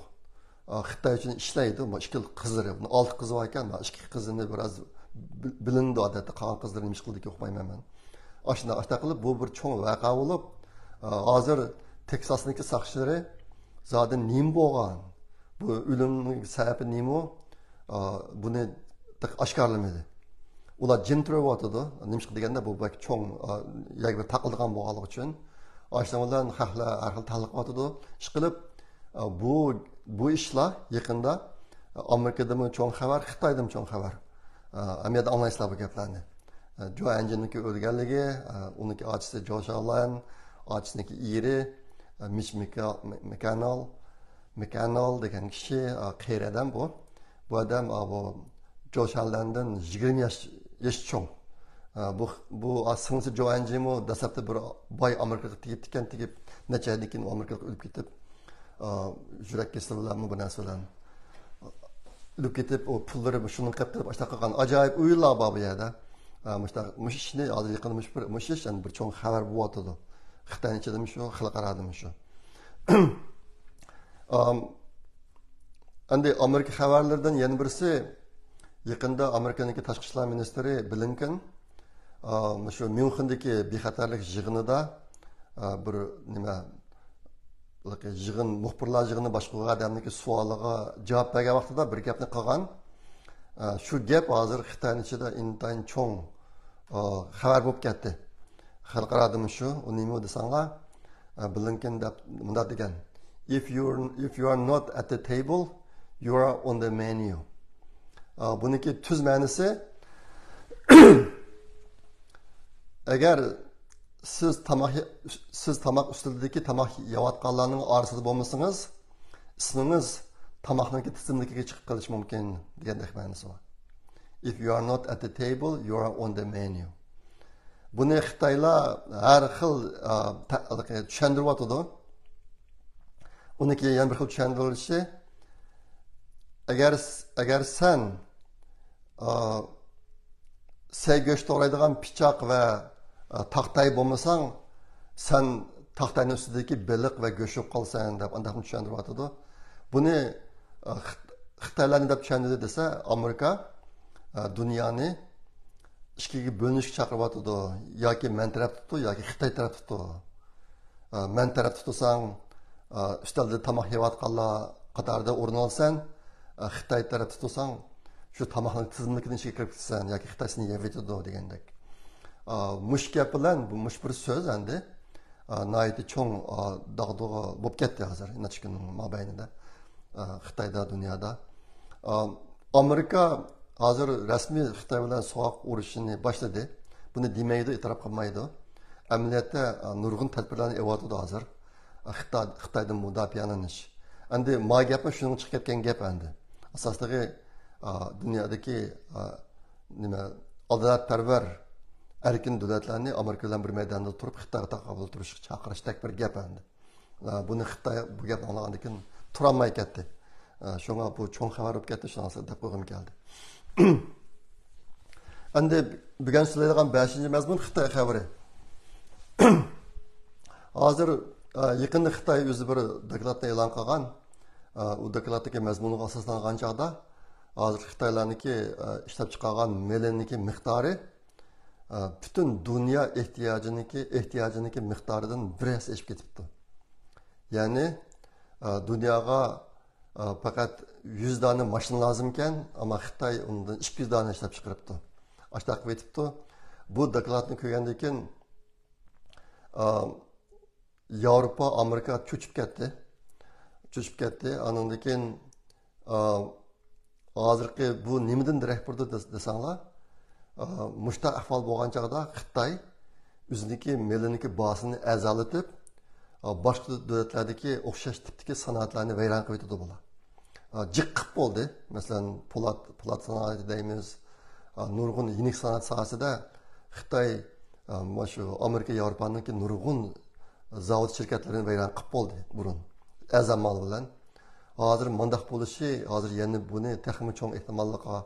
ئا، خىتاي ئۈچۈن ئىشلەيدۇ. بۇ ئىككى قىزلىرى، بۇنىڭ ئالتە قىزى بار ئىكەن، بۇ ئىككى قىزىنى بىراز بىل-، بىلىنىدۇ ئادەتتە. قالغان قىزلىرى نېمە ئىش قىلىدىكى ئۇقمايمەن مەن. ئاشۇنداق، ئاشۇنداق قىلىپ بۇ بىر چوڭ ۋەقە بولۇپ، ئا، ھازىر تېكساسنىڭكى ساقچىلىرى زادى نېمە بولغان؟ بۇ ئۆلۈمنىڭ سەۋەبى نېمە؟ ئا، بۇنى تېخى ئاشكارىلىمىدى. ئۇلار جىم تۇرۇۋاتىدۇ. نېمىشقا دېگەندە، بۇ بەك چوڭ، ئا، يەرگە بىر تاقىلىدىغان بولغانلىقى ئۈچۈن. ئاشۇنىڭ بىلەن خەقلەر ھەر خىل تەلقىۋاتىدۇ. ئىشقىلىپ، ئا، بۇ، بۇ ئىشلار يېقىندا ئامېرىكىدىمۇ چوڭ خەۋەر، خىتايدىمۇ چوڭ خەۋەر. ئا، ھەممە يەردە ئاڭلايسىلەر بۇ گەپلەرنى. ئا، جو ئەنجىنىڭكى ئۆلگەنلىكى، ئا، ئۇنىڭكى ئاچىسى جو شياۋلەن، ئاچىسىنىڭكى ئېرى، ئا، مىچ مىكا-، مىكانال، مىكانال دېگەن كىشى، ئا، قېرى ئادەم بۇ. بۇ ئادەم، ئا، بۇ جو شاندەندىن يىگىرمە ياش، ياش چوڭ. ئە، بۇ، بۇ سىڭلىسى جو ئەنجىمۇ دەسلەپتە بىر باي ئامېرىكىغا تېگىپتىكەن، تېگىپ نەچچە ئايدىن كېيىن ئۇ ئامېرىكىغا ئۆلۈپ كېتىپ، ئە، يۈرەك كېسىلى بىلەنمۇ بۇ نەرسە بىلەن ئۆلۈپ كېتىپ، ئۇ پۇللىرى شۇنىڭ قېپقېلىپ ئاشۇنداق قالغان ئاجايىپ ئۆيلار بار بۇ يەردە. ئە، مۇشۇنداق، مۇشۇ ئىشنى ھازىر يېقىندا مۇشۇ بىر، مۇشۇ ئىش يەنە بىر چوڭ خەۋەر بولۇۋاتىدۇ. خىتاينىڭ ئىچىدىمۇ شۇ، خەلقئارادىمۇ شۇ. ئام، ئەمدى ئامېرىكا خەۋەرلىرىدىن يەنە بىرسى، يېقىندا ئامېرىكىنىڭكى تاشقى ئىشلار مىنىستىرى بلىنكېن، ئا، مۇشۇ ميۇنخېندىكى بىخەتەرلىك يىغىنىدا، ئا، بىر نېمە، يىغىن، مۇخبىرلار يىغىنى باشقۇرغان ئادەمنىڭكى سوئالىغا جاۋاب بەرگەن ۋاقتىدا بىر گەپنى قىلغان. ئا، شۇ گەپ ھازىر خىتاينىڭ ئىچىدە ئىنتايىن چوڭ، ئا، خەۋەر بولۇپ كەتتى. خەلقئارادىمۇ شۇ، ئۇ نېمە دېسەڭلار، ئە، بلىنكېن دەپ مۇنداق دېگەن: "If you're, if you are not at the table, you are on the menu." ئە، بۇنىڭكى تۈز مەنىسى، ئەگەر سىز تاماق، سىز تاماق ئۈستىلىدىكى تاماق يەۋاتقانلارنىڭ ئارىسىدا بولمىسىڭىز، ئىسمىڭىز تاماقنىڭكى تىزىملىكىگە چىقىپ قېلىشى مۇمكىن دېگەندەك مەنىسى بار. "If you are not at the table, you are on the menu." بۇنى خىتايلار ھەر خىل، ئا، تە-، چۈشەندۈرۈۋاتىدۇ. ئۇنىڭكى يەنە بىر خىل چۈشەندۈرۈلۈشى، ئەگەر، ئەگەر سەن، ئا، سەي گۆش توغرايدىغان پىچاق ۋە، ئا، تاختاي بولمىساڭ، سەن تاختاينىڭ ئۈستىدىكى بېلىق ۋە گۆش بولۇپ قالىسەن دەپ ئانداقمۇ چۈشەندۈرۈۋاتىدۇ. بۇنى، ئا، خىت-، خىتايلار نېمە دەپ چۈشەندۈردى دېسە، ئامېرىكا، ئا، دۇنيانى ئىككىگە بۆلۈنۈشكە چاقىرىۋاتىدۇ. ياكى مەن تەرەپ تۇتۇ، ياكى خىتاي تەرەپ تۇتۇ. ئا، مەن تەرەپ تۇتساڭ، ئا، ئۈستەلدە تاماق يەۋاتقانلار قاتارىدا ئورۇن ئالىسەن. ئا، خىتاي تەرەپ تۇتساڭ، شۇ تاماقنىڭ تىزىملىكىنىڭ ئىچىگە كىرىپ كېتىسەن ياكى خىتاي سېنى يەۋېتىدۇ دېگەندەك. ئا، مۇشۇ گەپ بىلەن، بۇ، مۇشۇ بىر سۆز ئەمدى، ئا، ناھايىتى چوڭ، ئا، داغدۇغا بولۇپ كەتتى ھازىر، نەچچە كۈننىڭ مابەينىدە، ئا، خىتايدا، دۇنيادا. ئا، ئامېرىكا ھازىر رەسمىي خىتاي بىلەن سوغۇق ئۇرۇشىنى باشلىدى. بۇنى دېمەيدۇ، ئېتىراپ قىلمايدۇ. ئەمەلىيەتتە، ئا، نۇرغۇن تەدبىرلەرنى ئېلىۋاتىدۇ ھازىر. ئا، خىتاي، خىتايدىن مۇداپىئەلىنىش. ئەمدى ما گەپمۇ شۇنىڭغا چىقىپ كەتكەن گەپ ئەمدى. ئاساسلىقى، ئا، دۇنيادىكى، ئا، نېمە، ئادالەتپەرۋەر، ئەركىن دۆلەتلەرنى ئامېرىكا بىلەن بىر مەيداندا تۇرۇپ، خىتايغا تاقابىل تۇرۇشقا چاقىرىشتەك بىر گەپ ئەمدى. ئا، بۇنى خىتاي بۇ گەپنى ئاڭلىغاندىن كېيىن تۇرالماي كەتتى. ئا، شۇڭا بۇ چوڭ خەۋەر بولۇپ كەتتى، شۇڭا دەپ قويغۇم كەلدى. ئەمدى بۈگۈن سۆزلەيدىغان بەشىنچى مەزمۇن خىتاي خەۋىرى. ھازىر، ئا، يېقىندا خىتاي ئۆزى بىر دوكلاتنى ئېلان قىلغان. ئا، ئۇ دوكلاتتىكى مەزمۇنغا ئاساسلانغان چاغدا، ھازىر خىتايلارنىڭكى، ئا، ئىشلەپ چىقارغان مېلىنىڭكى مىقدارى، ئا، پۈتۈن دۇنيا ئېھتىياجىنىڭكى، ئېھتىياجىنىڭكى مىقدارىدىن بىر ھەسسە ئېشىپ كېتىپتۇ. يەنى، ئا، دۇنياغا، ئا، پەقەت يۈز دانە ماشىنا لازىمكەن، ئەمما خىتاي ئۇنىڭدىن ئىككى يۈز دانە ئىشلەپ چىقىرىپتۇ. ئاشۇنداق قىلىۋېتىپتۇ. بۇ دوكلاتنى كۆرگەندىن كېيىن، ئا، ياۋروپا، ئامېرىكا چۆچۈپ كەتتى. چۆچۈپ كەتتى. ئانىڭدىن كېيىن، ئا، ھازىرقى بۇ نېمىدىن دېرەك بېرىدۇ دېس-، دېسەڭلار، ئا، مۇشۇنداق ئەھۋال بولغان چاغدا خىتاي ئۆزىنىڭكى مېلىنىڭكى باھاسىنى ئەرزانلىتىپ، ئا، باشقا دۆلەتلەردىكى ئوخشاش تىپتىكى سانائەتلەرنى ۋەيران قىلىۋېتىدۇ بۇلار. ئا، جىق قىلىپ بولدى. مەسىلەن، پولات، پولات سانائىتى دەيمىز. ئا، نۇرغۇن يېنىك سانائەت ساھەسىدە خىتاي، ئا، مۇشۇ ئامېرىكا، ياۋروپانىڭكى نۇرغۇن زاۋۇت شىركەتلىرىنى ۋەيران قىلىپ بولدى بۇرۇن. ئەرزان مال بىلەن. ھازىر مۇنداق بولۇشى، ھازىر يەنە بۇنى تېخىمۇ چوڭ ئېھتىماللىققا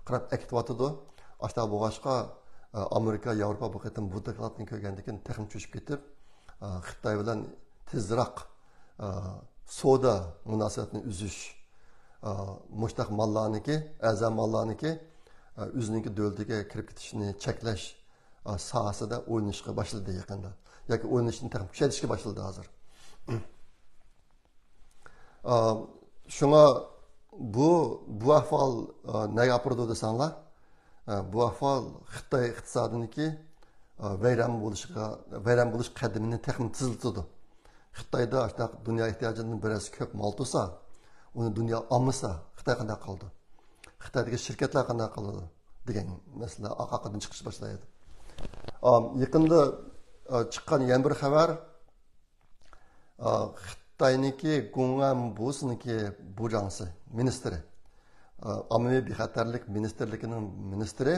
قاراپ ئەكېتىۋاتىدۇ. ئاشۇنداق بولغاچقا، ئا، ئامېرىكا، ياۋروپا بۇ قېتىم بۇ دوكلاتنى كۆرگەندىن كېيىن تېخىمۇ چۆچۈپ كېتىپ، ئا، خىتاي بىلەن تېزراق، ئا، سودا مۇناسىۋەتنى ئۈزۈش، ئا، مۇشتاق ماللارنىڭكى، ئەرزان ماللارنىڭكى، ئا، ئۆزىنىڭكى دۆلىتىگە كىرىپ كېتىشىنى چەكلەش، ئا، ساھەسىدە ئويلىنىشقا باشلىدى يېقىندا. ياكى ئويلىنىشنى تېخىمۇ كۈچەيتىشكە باشلىدى ھازىر. ئا، شۇڭا بۇ، بۇ ئەھۋال، ئا، نەگە ئاپىرىدۇ دېسەڭلار، ئا، بۇ ئەھۋال خىتاي ئىقتىسادىنىڭكى، ئا، ۋەيران بولۇشىغا، ۋەيران بولۇش قەدىمىنى تېخىمۇ تېزلىتىدۇ. خىتايدا ئاشۇنداق دۇنيا ئېھتىياجىدىن بىر ھەسسە كۆپ مال تۇرسا، ئۇنى دۇنيا ئالمىسا، خىتاي قانداق قالىدۇ؟ خىتايدىكى شىركەتلەر قانداق قالىدۇ؟ دېگەن مەسىلە ئارقا-ئارقىدىن چىقىشقا باشلايدۇ. ئا، يېقىندا، ئا، چىققان يەنە بىر خەۋەر، ئا، خىتاينىڭكى گۇڭئەن بۇسىنىڭكى بۇجاڭسى، مىنىستىرى. ئاممىۋى بىخەتەرلىك مىنىستىرلىكىنىڭ مىنىستىرى،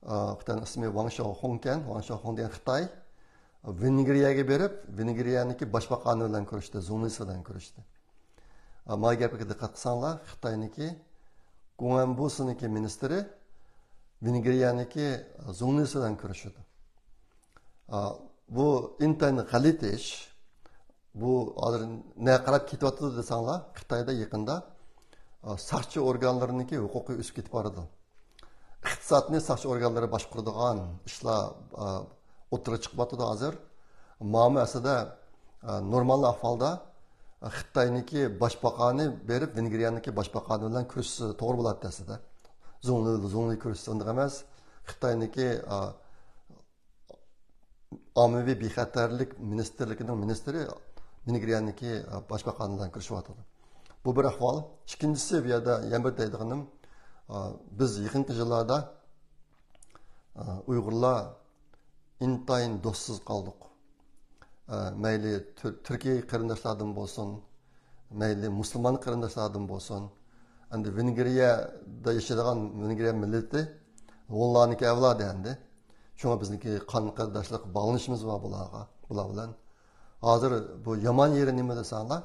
خىتاينىڭ ئىسمى ۋاڭ شياۋخۇڭ ئىكەن. ۋاڭ شياۋخۇڭ دېگەن خىتاي ۋېنگرىيەگە بېرىپ، ۋېنگرىيەنىڭكى باشباقانى بىلەن كۆرۈشتى، زۇڭلىسى بىلەن كۆرۈشتى. مانا گەپكە دىققەت قىلساڭلار، خىتاينىڭكى گۇڭئەنبۇسىنىڭكى مىنىستىرى ۋېنگرىيەنىڭكى زۇڭلىسى بىلەن كۆرۈشىدۇ. بۇ ئىنتايىن غەلىتە ئىش. بۇ ھازىر نەگە قاراپ كېتىۋاتىدۇ دېسەڭلار، خىتايدا يېقىندا ساقچى ئورگانلىرىنىڭكى ھوقۇقى ئۆسۈپ كېتىپ بارىدۇ. ئىقتىسادنى ساقچى ئورگانلىرى باشقۇرىدىغان ئىشلار ئوتتۇرىغا چىقىۋاتىدۇ ھازىر. مانا ئەسلىدە نورمال ئەھۋالدا خىتاينىڭكى باشباقانى بېرىپ، ۋېنگرىيەنىڭكى باشباقانى بىلەن كۆرۈشسە توغرا بولاتتى ئەسلىدە. زۇڭلى، زۇڭلى كۆرۈشسە ئۇنداق ئەمەس. خىتاينىڭكى ئاممىۋى بىخەتەرلىك مىنىستىرلىكىنىڭ مىنىستىرى ۋېنگرىيەنىڭكى باشباقانى بىلەن كۆرۈشۈۋاتىدۇ. بۇ بىر ئەھۋال. ئىككىنچىسى، بۇ يەردە يەنە بىر دەيدىغىنىم، بىز يېقىنقى يىللاردا ئۇيغۇرلار ئىنتايىن دوستسىز قالدۇق. مەيلى تۈر-، تۈركىي قېرىنداشلاردىن بولسۇن، مەيلى مۇسۇلمان قېرىنداشلاردىن بولسۇن. ئەمدى ۋېنگرىيەدە ياشايدىغان ۋېنگرىيە مىللىتى ھونلارنىڭكى ئەۋلادى ئەمدى. شۇڭا بىزنىڭكى قان قېرىنداشلىق باغلىنىشىمىز بار بۇلارغا، بۇلار بىلەن. ھازىر بۇ يامان يېرى نېمە دېسەڭلار،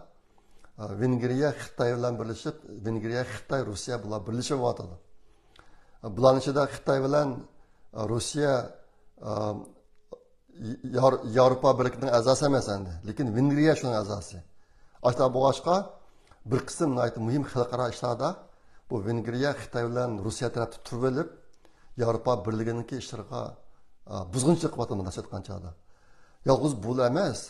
ۋېنگرىيە خىتاي بىلەن بىرلىشىپ، ۋېنگرىيە، خىتاي، روسىيە بۇلار بىرلىشىۋاتىدۇ. بۇلارنىڭ ئىچىدە خىتاي بىلەن روسىيە يار-، ياۋروپا بىرلىكىنىڭ ئەزاسى ئەمەس ئەمدى، لېكىن ۋېنگرىيە شۇنىڭ ئەزاسى. ئاشۇنداق بولغاچقا، بىر قىسىم ناھايىتى مۇھىم خەلقئارا ئىشلاردا بۇ ۋېنگرىيە خىتاي بىلەن روسىيە تەرەپتە تۇرۇۋېلىپ، ياۋروپا بىرلىكىنىڭكى ئىشلىرىغا، ئا، بۇزغۇنچىلىق قىلىۋاتىدۇ، مۇنداقچە ئېيتقان چاغدا. يالغۇز بۇلا ئەمەس،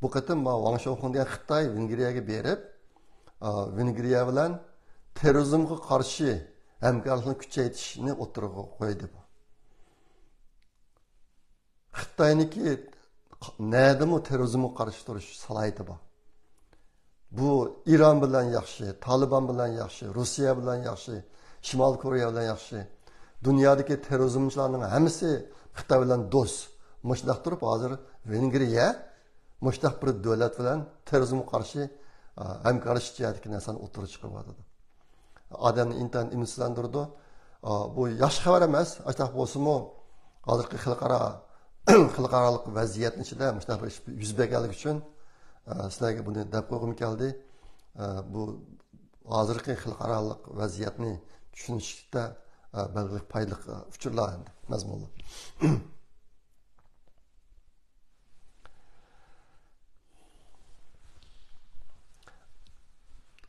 بۇ قېتىم ما ۋاڭ شياۋخۇڭ دېگەن خىتاي ۋېنگرىيەگە بېرىپ، ئا، ۋېنگرىيە بىلەن تېررورىزمغا قارشى ھەمكارلىقنى كۈچەيتىشنى ئوتتۇرىغا قويدى بۇ. خىتاينىڭكى نەدىمۇ تېررورىزمغا قارشى تۇرۇش سالاھىيىتى بار. بۇ ئىران بىلەن ياخشى، تالىبان بىلەن ياخشى، روسىيە بىلەن ياخشى، شىمالىي كورېيە بىلەن ياخشى. دۇنيادىكى تېررورىزمچىلارنىڭ ھەممىسى خىتاي بىلەن دوست. مۇشۇنداق تۇرۇپ، ھازىر ۋېنگرىيە مۇشۇنداق بىر دۆلەت بىلەن تېررورىزمغا قارشى، ئا، ھەمكارلىشىش جەھەتتىكى نەرسىنى ئوتتۇرىغا چىقىرىۋاتىدۇ. ئادەمنى ئىنتايىن ئۈمىدسىزلەندۈرىدۇ. ئا، بۇ ياخشى خەۋەر ئەمەس. ئاشۇنداق بولسىمۇ، ھازىرقى خەلقئارا، خەلقئارالىق ۋەزىيەتنىڭ ئىچىدە مۇشۇنداق بىر ئىش يۈز بەرگەنلىكى ئۈچۈن، ئا، سىلەرگە بۇنى دەپ قويغۇم كەلدى. ئا، بۇ ھازىرقى خەلقئارالىق ۋەزىيەتنى چۈشىنىشتە، ئا، بەلگىلىك پايدىلىق، ئا، ئۇچۇرلار ئەمدى، مەزمۇنلار.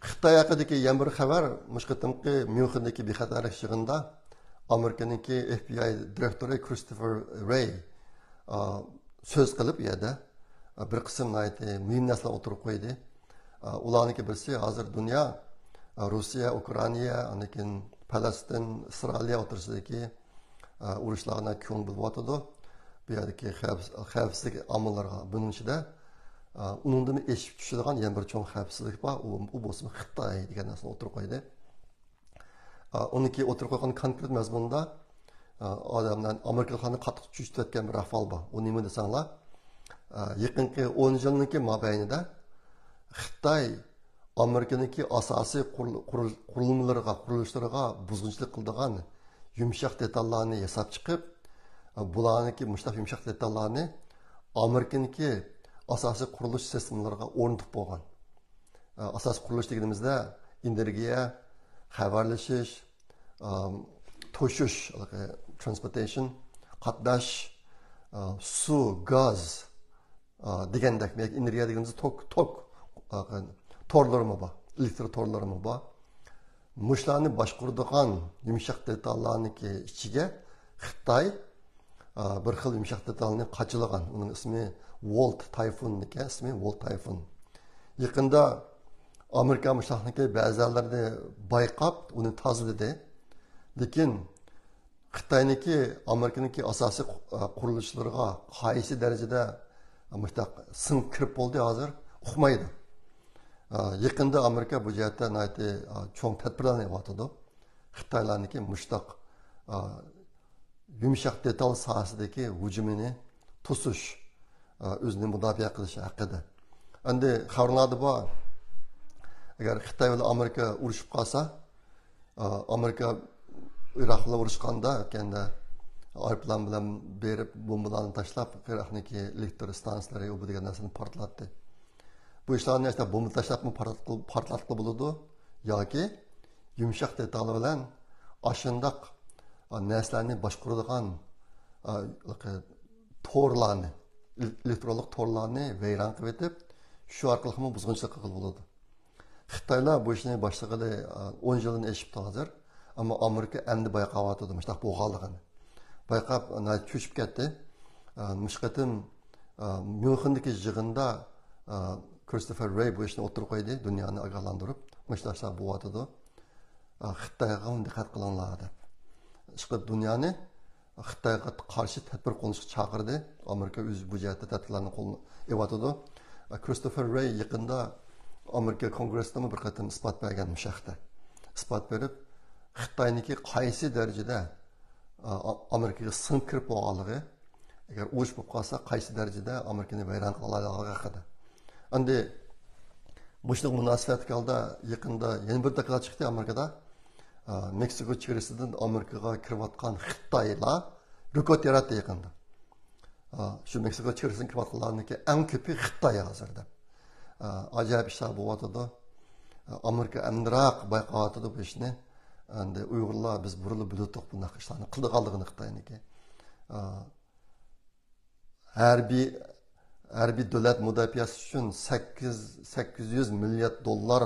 خىتاي ھەققىدىكى يەنە بىر خەۋەر، مۇشۇ قېتىمقى ميۇنخېندىكى بىخەتەرلىك يىغىنىدا ئامېرىكىنىڭكى ئېف بى ئاي دىرېكتورى كرىستوفېر رېي، ئا، سۆز قىلىپ، ئۇ يەردە، ئا، بىر قىسىم ناھايىتى مۇھىم نەرسىلەر ئوتتۇرىغا قويدى. ئا، ئۇلارنىڭكى بىرسى، ھازىر دۇنيا، ئا، روسىيە، ئۇكرائىنا، ئاندىن كېيىن پەلەستىن، ئىسرائىلىيە ئوتتۇرىسىدىكى، ئا، ئۇرۇشلارغا كۆڭۈل بۆلۈۋاتىدۇ. بۇ يەردىكى خەۋپ-، خەۋپسىزلىك ئامىللىرىغا، بۇنىڭ ئىچىدە، ئا، ئۇنىڭدىن ئېشىپ چۈشىدىغان يەنە بىر چوڭ خەۋپسىزلىك بار. ئۇ، ئۇ بولسىمۇ خىتاي دېگەن نەرسىنى ئوتتۇرىغا قويدى. ئا، ئۇنىڭكى ئوتتۇرىغا قويغان كونكرېت مەزمۇندا، ئا، ئادەملەر، ئامېرىكىلىقلارنى قاتتىق چۆچۈتۈۋەتكەن بىر ئەھۋال بار. ئۇ نېمە دېسەڭلار، ئا، يېقىنقى ئون يىلنىڭكى مابەينىدە خىتاي ئامېرىكىنىڭكى ئاساسىي قۇرۇل-، قۇرۇل-، قۇرۇلمىلىرىغا، قۇرۇلۇشلىرىغا بۇزغۇنچىلىق قىلىدىغان يۇمشاق دېتاللارنى ياساپ چىقىپ، بۇلارنىڭكى مۇشۇنداق يۇمشاق دېتاللارنى ئامېرىكىنىڭكى ئاساسىي قۇرۇلۇش سىستېمىلىرىغا ئورنىتىپ بولغان. ئاساسىي قۇرۇلۇش دېگىنىمىزدە ئېنېرگىيە، خەۋەرلىشىش، توشۇش، ترانسپورتېيشن، قاتناش، سۇ، گاز، ئا، دېگەندەك، ياكى ئېنېرگىيە دېگىنىمىزدە توك، توك، ئا، تورلىرىمۇ بار، ئېلېكتر تورلىرىمۇ بار. مۇشۇلارنى باشقۇرىدىغان يۇمشاق دېتاللارنىڭكى ئىچىگە خىتاي، ئا، بىر خىل يۇمشاق دېتالنى قاچىلىغان. ئۇنىڭ ئىسمى ۋولت تايفۇن ئىكەن، ئىسمى ۋولت تايفۇن. يېقىندا ئامېرىكا مۇشۇلارنىڭكى بەزىلەرنى بايقاپ، ئۇنى تازىلىدى. لېكىن خىتاينىڭكى، ئامېرىكىنىڭكى ئاساسىي قۇ-، قۇرۇلۇشلىرىغا قايسى دەرىجىدە مۇشۇنداق سىڭىپ كىرىپ بولدى ھازىر ئۇقمايدۇ. يېقىندا ئامېرىكا بۇ جەھەتتە ناھايىتى چوڭ تەدبىرلەرنى ئېلىۋاتىدۇ. خىتايلارنىڭكى مۇشۇنداق يۇمشاق دېتال ساھەسىدىكى ھۇجۇمىنى توسۇش، ئۆزىنى مۇداپىئە قىلىش ھەققىدە. ئەمدى خەۋەرلەردە بار، ئەگەر خىتاي بىلەن ئامېرىكا ئۇرۇشۇپ قالسا، ئامېرىكا ئىراق بىلەن ئۇرۇشقاندا، ئۆتكەندە ئايروپىلان بىلەن بېرىپ بومبىلارنى تاشلاپ، ئىراقنىڭكى ئېلېكتر ئىستانسىلىرى، ئۇ بۇ دېگەن نەرسىنى پارتلاتتى. بۇ ئىشلارنى ئاشۇنداق بومبا تاشلاپمۇ پارتلاتقىلى بولىدۇ ياكى يۇمشاق دېتال بىلەن ئاشۇنداق نەرسىلەرنى باشقۇرىدىغان تورلارنى، ئېلېكترونلۇق تورلارنى ۋەيران قىلىۋېتىپ، شۇ ئارقىلىقمۇ بۇزغۇنچىلىق قىلغىلى بولىدۇ. خىتايلار بۇ ئىشنى باشلىغىلى ئون يىلدىن ئېشىپتۇ ھازىر. ئەمما ئامېرىكا ئەمدى بايقاۋاتىدۇ مۇشۇنداق بولغانلىقىنى. بايقاپ، ناھايىتى چۆچۈپ كەتتى. مۇشۇ قېتىم ميۇنخېندىكى يىغىندا كرىستوفېر رېي بۇ ئىشنى ئوتتۇرىغا قويدى، دۇنيانى ئاگاھلاندۇرۇپ، مۇشۇنداق ئىشلار بولۇۋاتىدۇ، خىتايغا دىققەت قىلىڭلار دەپ. ئىشقىلىپ دۇنيانى خىتايغا قارشى تەدبىر قوللىنىشقا چاقىردى. ئامېرىكا ئۆزى بۇ جەھەتتە تەدبىرلەرنى قوللىنىۋاتىدۇ. كرىستوفېر رېي يېقىندا ئامېرىكا كونگرېسىدىمۇ بىر قېتىم ئىسپات بەرگەن مۇشۇ ھەقتە. ئىسپات بېرىپ، خىتاينىڭكى قايسى دەرىجىدە ئامېرىكىغا سىڭىپ كىرىپ بولغانلىقى، ئەگەر ئۇرۇش بولۇپ قالسا، قايسى دەرىجىدە ئامېرىكىنى ۋەيران قىلالايدىغانلىقى ھەققىدە. ئەمدى مۇشۇنىڭ مۇناسىۋەتلىك ھالدا يېقىندا يەنە بىر دوكلات چىقتى ئامېرىكىدا. مېكسىكو چېگرىسىدىن ئامېرىكىغا كىرىۋاتقان خىتايلار رېكورد ياراتتى يېقىندا. شۇ مېكسىكو چېگرىسىدىن كىرىۋاتقانلارنىڭكى ئەڭ كۆپى خىتاي ھازىر دەپ. ئاجايىپ ئىشلار بولۇۋاتىدۇ. ئامېرىكا ئەمدىراق بايقاۋاتىدۇ بۇ ئىشنى. ئەمدى ئۇيغۇرلار، بىز بۇرۇنلا بىلىۋاتىدۇق بۇنداق ئىشلارنى قىلىدىغانلىقىنى خىتاينىڭكى. ھەربىي، ھەربىي دۆلەت مۇداپىئەسى ئۈچۈن سەككىز، سەككىز يۈز مىليارد دوللار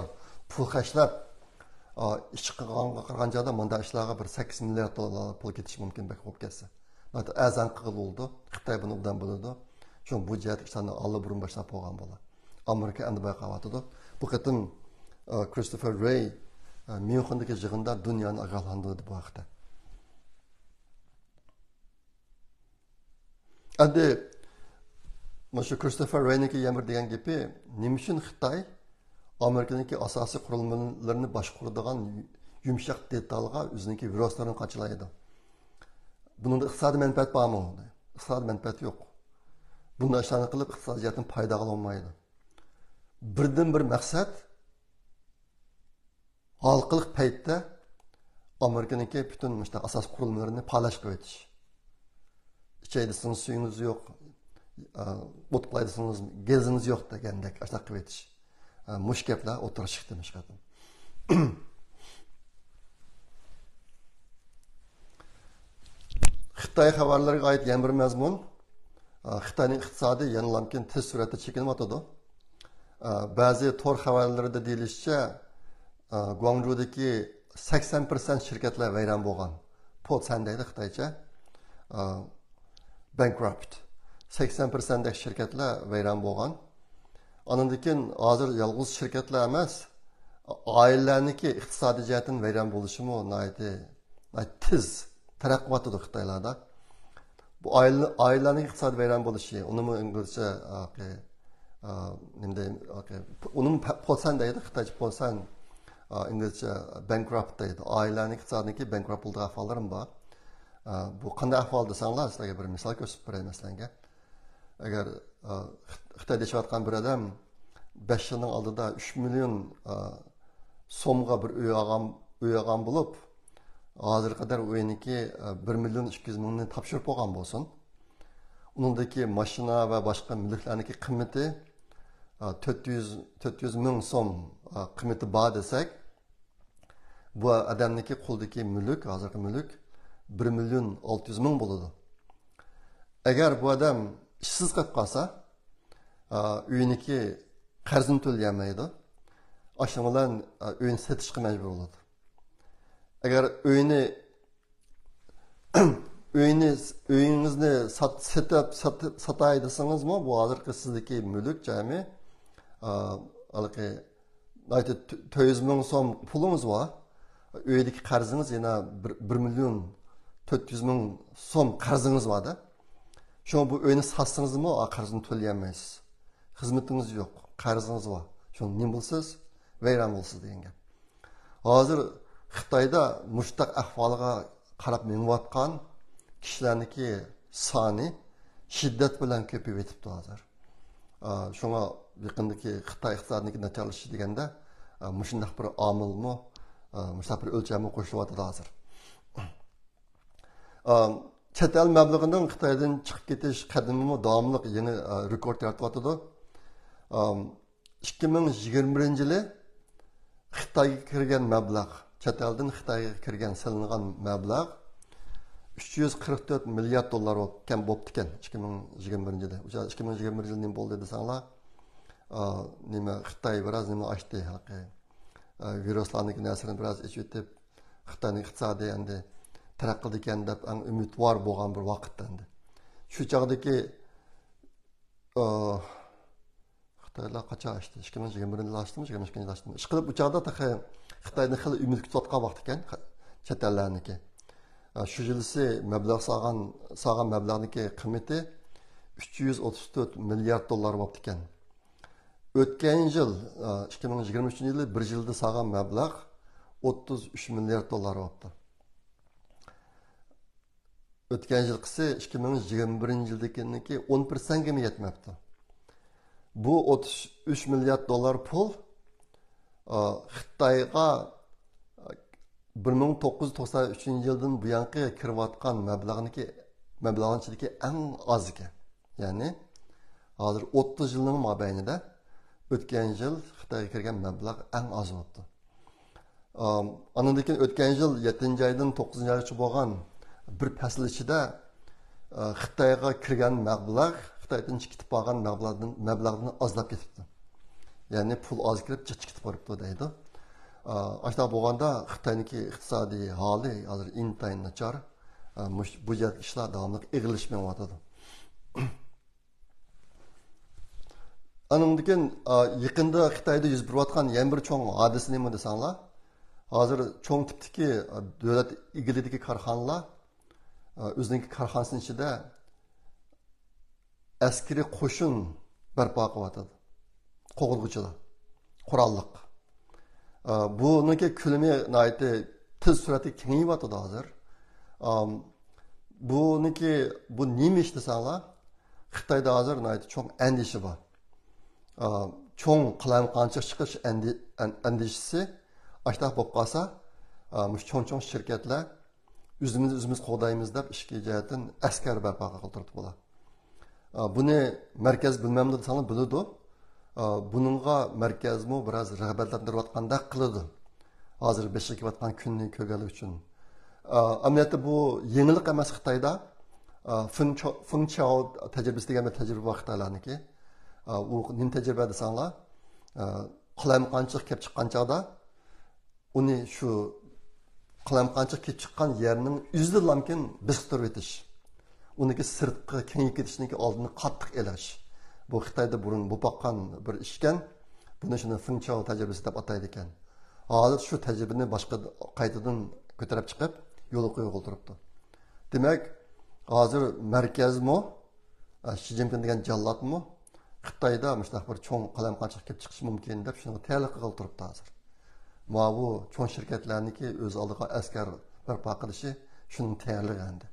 پۇل خەجلەپ، ئىش قىلغانغا قارىغان چاغدا مۇنداق ئىشلارغا بىر سەككىز مىليارد دوللار پۇل كېتىشى مۇمكىن، بەك بولۇپ كەتسە. ئەرزان قىلغىلى بولىدۇ. خىتاي بۇنى ئوبدان بىلىدۇ. شۇڭا بۇ جەھەتتىكى ئىشلارنى ئاللىبۇرۇن باشلاپ قويغان بولار. ئامېرىكا ئەمدى بايقاۋاتىدۇ. بۇ قېتىم كرىستوفېر رېي ميۇنخېندىكى يىغىندا دۇنيانى ئاگاھلاندۇردى بۇ ھەقتە. ئەمدى مۇشۇ كرىستوفېر رېينىڭكى يەنە بىر دېگەن گېپى، نېمە ئۈچۈن خىتاي ئامېرىكىنىڭكى ئاساسىي قۇرۇلمىلىرىنى باشقۇرىدىغان يۇمشاق دېتالغا ئۆزىنىڭكى ۋىروسلىرىنى قاچىلايدۇ؟ بۇنىڭدا ئىقتىسادىي مەنپەئەت بارمۇ؟ ئىقتىسادىي مەنپەئەت يوق. بۇنداق ئىشلارنى قىلىپ ئىقتىسادىي جەھەتتىن پايدا ئالالمايدۇ. بىردىن بىر مەقسەت، ھالقىلىق پەيتتە ئامېرىكىنىڭكى پۈتۈن مۇشۇنداق ئاساسىي قۇرۇلمىلىرىنى پالەچ قىلىۋېتىش. ئىچەي دېسىڭىز سۈيىڭىز يوق، ئوت قىلاي دېسىڭىز گېزىڭىز يوق دېگەندەك ئاشۇنداق قىلىۋېتىش. مۇشۇ گەپلەر ئوتتۇرىغا چىقتى مۇشۇ قېتىم. خىتاي خەۋەرلىرىگە ئائىت يەنە بىر مەزمۇن. خىتاينىڭ ئىقتىسادى يەنىلامكىن تېز سۈرئەتتە چېكىنىۋاتىدۇ. بەزى تور خەۋەرلىرىدە دېيىلىشىچە، گۇاڭجۇدىكى سەكسەن پىرسەنت شىركەتلەر ۋەيران بولغان. پوسەن دەيدۇ خىتايچە. بانكراپت. سەكسەن پىرسەنتتەك شىركەتلەر ۋەيران بولغان. ئاندىن كېيىن ھازىر يالغۇز شىركەتلەر ئەمەس، ئائىلىلەرنىڭكى ئىقتىسادىي جەھەتتىن ۋەيران بولۇشىمۇ ناھايىتى، ناھايىتى تېز تەرەققىي قىلىۋاتىدۇ خىتايلاردا. بۇ ئائىلە، ئائىلىلەرنىڭ ئىقتىسادىي ۋەيران بولۇشى، ئۇنىمۇ ئىنگلىزچە، ئاقى، ئا، نېمە دەيمىز، ئاقى، ئۇنىمۇ پە-، پوسەن دەيدۇ، خىتايچە پوسەن، ئا، ئىنگلىزچە بانكراپت دەيدۇ. ئائىلىلەرنىڭ ئىقتىسادىنىڭكى بانكراپت بولىدىغان ئەھۋاللىرىمۇ بار. ئا، بۇ قانداق ئەھۋال دېسەڭلار، سىلەرگە بىر مىسال كۆرسىتىپ بېرەي، مەسىلەنگە. ئەگەر، ئا، خىت-، خىتايدا ياشاۋاتقان بىر ئادەم بەش يىلنىڭ ئالدىدا ئۈچ مىليون، ئا، سومغا بىر ئۆي ئالغان، ئۆي ئالغان بولۇپ، ھازىرغا قەدەر ئۆينىڭكى، ئا، بىر مىليون ئىككى يۈز مىڭنى تاپشۇرۇپ بولغان بولسۇن. ئۇنىڭدىكى ماشىنا ۋە باشقا مۈلۈكلەرنىڭكى قىممىتى، ئا، تۆت يۈز، تۆت يۈز مىڭ سوم، ئا، قىممىتى بار دېسەك، بۇ ئادەمنىڭكى قولىدىكى مۈلۈك، ھازىرقى مۈلۈك بىر مىليون ئالتە يۈز مىڭ بولىدۇ. ئەگەر بۇ ئادەم ئىشسىز قېلىپ قالسا، ئا، ئۆيىنىڭكى قەرزىنى تۆلىيەلمەيدۇ. ئاشۇنىڭ بىلەن، ئا، ئۆينى سېتىشقا مەجبۇر بولىدۇ. ئەگەر ئۆينى، ئۆينى، ئۆيىڭىزنى سات-، سېتىپ، سات-، ساتاي دېسىڭىزمۇ، بۇ ھازىرقى سىزدىكى مۈلۈك جەمئىي، ئا، ھېلىقى ناھايىتى تۆ-، تۆت يۈز مىڭ سوم پۇلىڭىز بار. ئۆيدىكى قەرزىڭىز يەنە بىر، بىر مىليون تۆت يۈز مىڭ سوم قەرزىڭىز بار-دە. شۇڭا بۇ ئۆينى ساتسىڭىزمۇ، ئا، قەرزنى تۆلىيەلمەيسىز. خىزمىتىڭىز يوق، قەرزىڭىز بار. شۇڭا نېمە بولىسىز؟ ۋەيران بولىسىز دېگەن گەپ. ھازىر خىتايدا مۇشۇنداق ئەھۋالغا قاراپ مېڭىۋاتقان كىشىلەرنىڭكى سانى شىددەت بىلەن كۆپىيىۋېتىپتۇ ھازىر. ئا، شۇڭا يېقىندىكى خىتاي ئىقتىسادىنىڭكى ناچارلىشىشى دېگەندە، ئا، مۇشۇنداق بىر ئامىلمۇ، مۇشۇنداق بىر ئۆلچەمگە قوشۇلۇۋاتىدۇ ھازىر. ئا، چەت ئەل مەبلىغىنىڭ خىتايدىن چىقىپ كېتىش قەدىمىمۇ داۋاملىق يېڭى، ئا، رېكورت يارىتىۋاتىدۇ. ئىككى مىڭ يىگىرمە بىرىنچى يىلى خىتايغا كىرگەن مەبلەغ، چەت ئەلدىن خىتايغا كىرگەن، سېلىنغان مەبلەغ ئۈچ يۈز قىرىق تۆت مىليارد دوللار بوپ-، كەم بوپتىكەن ئىككى مىڭ يىگىرمە بىرىنچى يىلى. ئىككى مىڭ يىگىرمە بىرىنچى يىلى نېمە بولدى دېسەڭلار، ئا، نېمە، خىتاي بىراز نېمە ئاچتى، ھېلىقى، ئا، ۋىرۇسلارنىڭكى نەرسىلىرىنى بىراز ئېچىۋېتىپ، خىتاينىڭ ئىقتىسادى ئەمدى تەرەققىي قىلىدىكەن دەپ ئەڭ ئۈمىد بار بولغان بىر ۋاقىتتا ئەمدى. شۇ چاغدىكى، ئا، خىتايلار قاچان ئاچتى؟ ئىككى مىڭ يىگىرمە بىرىنچى يىلى ئاچتىمۇ، يىگىرمە ئىككىنچى يىلى ئاچتىمۇ؟ ئىشقىلىپ، ئۇ چاغدا تېخى خىتاينى خېلى ئۈمىدكە تۇتۇۋاتقان ۋاقىت ئىكەن، چەت ئەللەرنىكى. ئا، شۇ يىلىسى مەبلەغ سالغان، سالغان مەبلەغنىڭكى قىممىتى ئۈچ يۈز ئوتتۇز تۆت مىليارد دوللار بوپتىكەن. ئۆتكەن يىل، ئىككى مىڭ يىگىرمە ئۈچىنچى يىلى بىر يىلدا سالغان مەبلەغ ئوتتۇز ئۈچ مىليارد دوللار بوپتۇ. ئۆتكەن يىلقىسى ئىككى مىڭ يىگىرمە بىرىنچى يىلدىكىنىڭكى ئون پىرسەنتكىمۇ يەتمەپتۇ. بۇ ئوتتۇز ئۈچ مىليارد دوللار پۇل، ئا، خىتايغا بىر مىڭ توققۇز يۈز توقسان ئۈچىنچى يىلدىن بۇيانقى كىرىۋاتقان مەبلەغنىكى، مەبلەغنىڭ ئىچىدىكى ئەڭ ئاز ئىكەن. يەنى ھازىر ئوتتۇز يىلنىڭ مابەينىدە ئۆتكەن يىل خىتايغا كىرگەن مەبلەغ ئەڭ ئاز بوپتۇ. ئام، ئانىڭدىن كېيىن ئۆتكەن يىل يەتتىنچى ئايدىن توققۇزىنچى ئايغىچە بولغان بىر پەسىل ئىچىدە، ئە، خىتايغا كىرگەن مەبلەغ، خىتايدىن چىقىپ بارغان مەبلەغدىن، مەبلەغدىن ئازلاپ كېتىپتۇ. يەنى پۇل ئاز كىرىپ، جىق چىقىپ بېرىپتۇ دەيدۇ. ئا، ئاشۇنداق بولغاندا خىتاينىڭكى ئىقتىسادىي ھالى ھازىر ئىنتايىن ناچار. ئا، مۇش-، بۇ جەھەتتىكى ئىشلار داۋاملىق ئېغىرلىشىپ مېڭىۋاتىدۇ. ئانىڭدىن كېيىن، ئا، يېقىندا خىتايدا يۈز بېرىۋاتقان يەنە بىر چوڭ ھادىسە نېمە دېسەڭلار، ھازىر چوڭ تىپتىكى، ئا، دۆلەت ئىگىلىكىدىكى كارخانىلار، ئا، ئۆزىنىڭكى كارخانىسىنىڭ ئىچىدە ئەسكىرىي قوشۇن بەرپا قىلىۋاتىدۇ. قوغدىغۇچىلار. قوراللىق. ئا، بۇنىڭكى كۆلىمى ناھايىتى تېز سۈرئەتتە كېڭىيىۋاتىدۇ ھازىر. ئام، بۇنىڭكى، بۇ نېمە ئىش دېسەڭلار، خىتايدا ھازىر ناھايىتى چوڭ ئەندىشە بار. ئا، چوڭ قالايمىقانچىلىق چىقىش ئەندى-، ئەن-، ئەندىشىسى. ئاشۇنداق بولۇپ قالسا، ئا، مۇشۇ چوڭ-چوڭ شىركەتلەر ئۆزىمىزنى ئۆزىمىز قوغدايمىز دەپ ئىچكى جەھەتتىن ئەسكەر بەرپا قىلىپ تۇرۇپتۇ بۇلار. ئا، بۇنى مەركەز بىلمەمدۇ دېسەڭلار بىلىدۇ. ئا، بۇنىڭغا مەركەزمۇ بىراز رىغبەتلەندۈرۈۋاتقاندەك قىلىدۇ. ھازىر بېشىغا كېلىۋاتقان كۈننى كۆرگەنلىكى ئۈچۈن. ئا، ئەمەلىيەتتە بۇ يېڭىلىق ئەمەس خىتايدا. ئا، فېڭ چاۋ-، فېڭ چاۋ تەجرىبىسى دېگەن بىر تەجرىبە بار خىتايلارنىڭكى. ئا، ئۇ نېمە تەجرىبە دېسەڭلار، ئا، قالايمىقانچىلىق كېلىپ چىققان چاغدا ئۇنى شۇ قالايمىقانچىلىق كېلىپ چىققان يەرنىڭ ئۆزىدىنلامكىن بېسىقتۇرۇۋېتىش، ئۇنىڭكى سىرتقا كېڭىيىپ كېتىشىنىڭكى ئالدىنى قاتتىق ئېلىش. بۇ خىتايدا بۇرۇن بولۇپ باققان بىر ئىشكەن. بۇنى شۇنى فېڭ چاۋ تەجرىبىسى دەپ ئاتايدىكەن. ھازىر شۇ تەجرىبىنى باشقا، قايتىدىن كۆتۈرۈپ چىقىپ، يولغا قويغىلى تۇرۇپتۇ. دېمەك، ھازىر مەركەزمۇ، ئە، شى جىنپىڭ دېگەن جاللاتمۇ خىتايدا مۇشۇنداق بىر چوڭ قالايمىقانچىلىق كېلىپ چىقىشى مۇمكىن دەپ شۇنىڭغا تەييارلىق قىلغىلى تۇرۇپتۇ ھازىر. ماۋۇ چوڭ شىركەتلەرنىڭكى ئۆز ئالدىغا ئەسكەر بەرپا قىلىشى شۇنىڭ تەييارلىقى ئەمدى.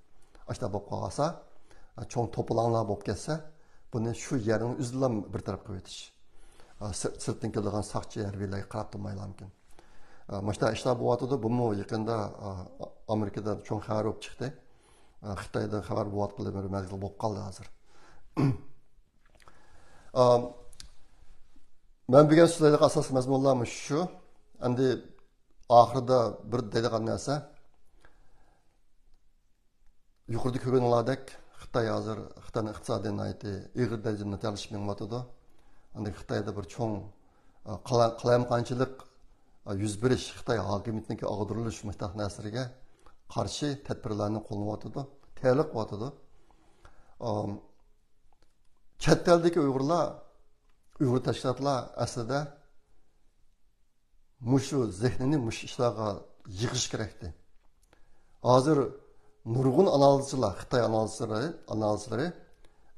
ئاشۇنداق بولۇپ قالغانسا، چوڭ توپىلاڭلار بولۇپ كەتسە، بۇنى شۇ يەرنىڭ ئۆزىدىلا بىر تەرەپ قىلىۋېتىش. سىرت-، سىرتتىن كېلىدىغان ساقچى ھەربىيلەرگە قاراپ تۇرمايلا مۇمكىن. مۇشۇنداق ئىشلار بولۇۋاتىدۇ. بۇمۇ يېقىندا ئامېرىكىدا چوڭ خەۋەر بولۇپ چىقتى. خىتايدا خەۋەر بولۇۋاتقىلى بىر مەزگىل بولۇپ قالدى ھازىر. ئام، مەن بۈگۈن سۆزلەيدىغان ئاساسلىق مەزمۇنلار مۇشۇ. ئەمدى ئاخىرىدا بىر دەيدىغان نەرسە، يۇقىرىدا كۆرگىنىڭلاردەك خىتاي ھازىر، خىتاينىڭ ئىقتىسادى ناھايىتى ئېغىر دەرىجىدە ناچارلىشىپ مېڭىۋاتىدۇ. ئەمدى خىتايدا بىر چوڭ، ئا، قالا-، قالايمىقانچىلىق، ئا، يۈز بېرىش، خىتاي ھاكىمىيىتىنىڭكى ئاغدۇرۇلۇش مۇشۇنداق نەرسىلىرىگە قارشى تەدبىرلەرنى قوللىنىۋاتىدۇ، تەييارلىق قىلىۋاتىدۇ. ئام، چەت ئەلدىكى ئۇيغۇرلار، ئۇيغۇر تەشكىلاتلار ئەسلىدە مۇشۇ زېھنىنى مۇشۇ ئىشلارغا يىغىش كېرەكتى. ھازىر نۇرغۇن ئانالىزچىلار، خىتاي ئانالىزچىلىرى، ئانالىزچىلىرى،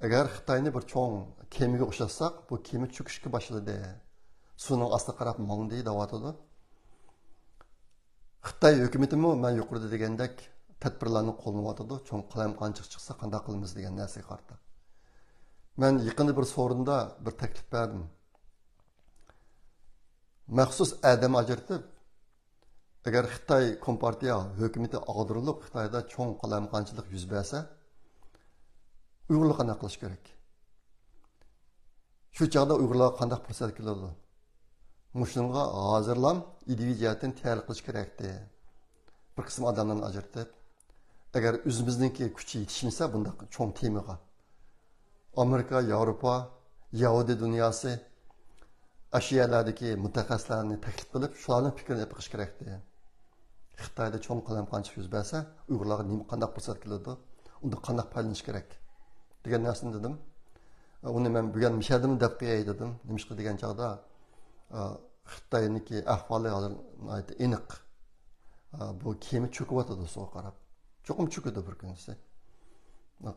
ئەگەر خىتاينى بىر چوڭ كېمىگە ئوخشاتساق، بۇ كېمە چۆكۈشكە باشلىدى، سۇنىڭ ئاستىغا قاراپ ماڭدى دەۋاتىدۇ. خىتاي ھۆكۈمىتىمۇ مەن يۇقىرىدا دېگەندەك تەدبىرلەرنى قوللىنىۋاتىدۇ، چوڭ قالايمىقانچىلىق چىقسا قانداق قىلىمىز دېگەن نەرسىگە قارىتا. مەن يېقىندا بىر سورۇندا بىر تەكلىپ بەردىم. مەخسۇس ئادەم ئاجرىتىپ، ئەگەر خىتاي كومپارتىيە ھۆكۈمىتى ئاغدۇرۇلۇپ، خىتايدا چوڭ قالايمىقانچىلىق يۈز بەرسە، ئۇيغۇرلار قانداق قىلىش كېرەك؟ شۇ چاغدا ئۇيغۇرلارغا قانداق پۇرسەت كېلىدۇ؟ مۇشۇنىڭغا ھازىرلام ئىدىيىۋى جەھەتتىن تەييارلىق قىلىش كېرەكتى. بىر قىسىم ئادەملەرنى ئاجرىتىپ، ئەگەر ئۆزىمىزنىڭكى كۈچى يېتىشمىسە بۇنداق چوڭ تېمىغا، ئامېرىكا، ياۋروپا، يەھۇدىي دۇنياسى، ئاشۇ يەرلەردىكى مۇتەخەسسىسلەرنى تەكلىپ قىلىپ، شۇلارنىڭ پىكرىنى ئېلىپ بېقىش كېرەكتى. خىتايدا چوڭ قالايمىقانچىلىق يۈز بەرسە، ئۇيغۇرلارغا نېمە، قانداق پۇرسەت كېلىدۇ؟ ئۇندا قانداق پايدىلىنىش كېرەك؟ دېگەن نەرسىنى دېدىم. ئۇنى مەن بۈگۈن مۇشۇ يەردىمۇ دەپ قوياي دېدىم. نېمىشقا دېگەن چاغدا، ئا، خىتاينىڭكى ئەھۋالى ھازىر ناھايىتى ئېنىق. ئا، بۇ كېمە چۆكۈۋاتىدۇ سۇغا قاراپ. چوقۇم چۆكىدۇ بىر كۈنسى.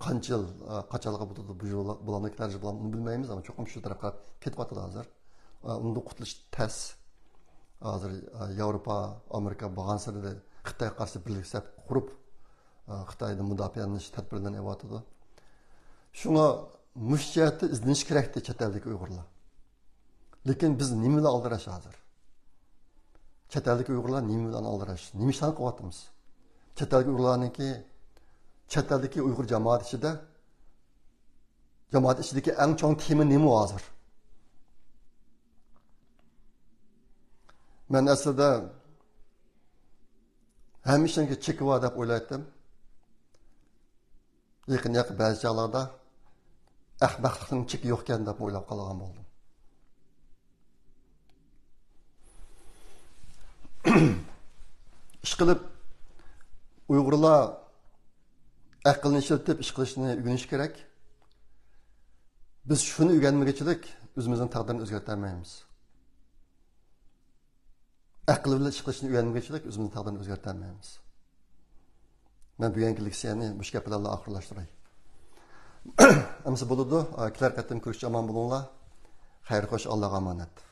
قانچە يىل، ئا، قاچانغا بولىدۇ، بۇ يىل بولامدۇ، كېلەر يىل بولامدۇ، ئۇنى بىلمەيمىز، ئەمما چوقۇم شۇ تەرەپكە قاراپ كېتىۋاتىدۇ ھازىر. ئا، ئۇنىڭدىن قۇتۇلۇش تەس. ھازىر، ئا، ياۋروپا، ئامېرىكا بارغانسېرى خىتايغا قارشى بىرلىك سەپ قۇرۇپ، ئا، خىتايدىن مۇداپىئەلىنىش تەدبىرلىرىنى ئېلىۋاتىدۇ. شۇڭا مۇشۇ جەھەتتە ئىزدىنىش كېرەكتى چەت ئەلدىكى ئۇيغۇرلار. لېكىن بىز نېمە بىلەن ئالدىراش ھازىر؟ چەت ئەلدىكى ئۇيغۇرلار نېمە بىلەن ئالدىراش؟ نېمە ئىشلارنى قىلىۋاتىمىز؟ چەت ئەلدىكى ئۇيغۇرلارنىڭكى، چەت ئەلدىكى ئۇيغۇر جامائەت ئىچىدە، جامائەت ئىچىدىكى ئەڭ چوڭ تېما نېمە ھازىر؟ مەن ئەسلىدە ھەممە ئىشنىڭكى چېكى بار دەپ ئويلايتتىم. يېقىن ياقى بەزى چاغلاردا ئەخمەقلىقنىڭ چېكى يوقكەن دەپ ئويلاپ قالغان بولدۇم. ئىشقىلىپ، ئۇيغۇرلار ئەقىلنى ئىشلىتىپ ئىش قىلىشنى ئۆگىنىشى كېرەك. بىز شۇنى ئۆگەنمىگۈچىلىك ئۆزىمىزنىڭ تەقدىرىنى ئۆزگەرتەلمەيمىز. ئەقىل بىلەن ئىش قىلىشنى ئۆگەنمىگۈچىلىك ئۆزىمىزنىڭ تەقدىرىنى ئۆزگەرتەلمەيمىز. مەن بۈگۈنكى لېكسىيەنى مۇشۇ گەپ بىلەن ئاخىرلاشتۇراي. ئەمسە بولىدۇ. كېلەر قېتىم كۆرۈشكىچە ئامان بولۇڭلار. خەير خوش، ئاللاغا ئامانەت.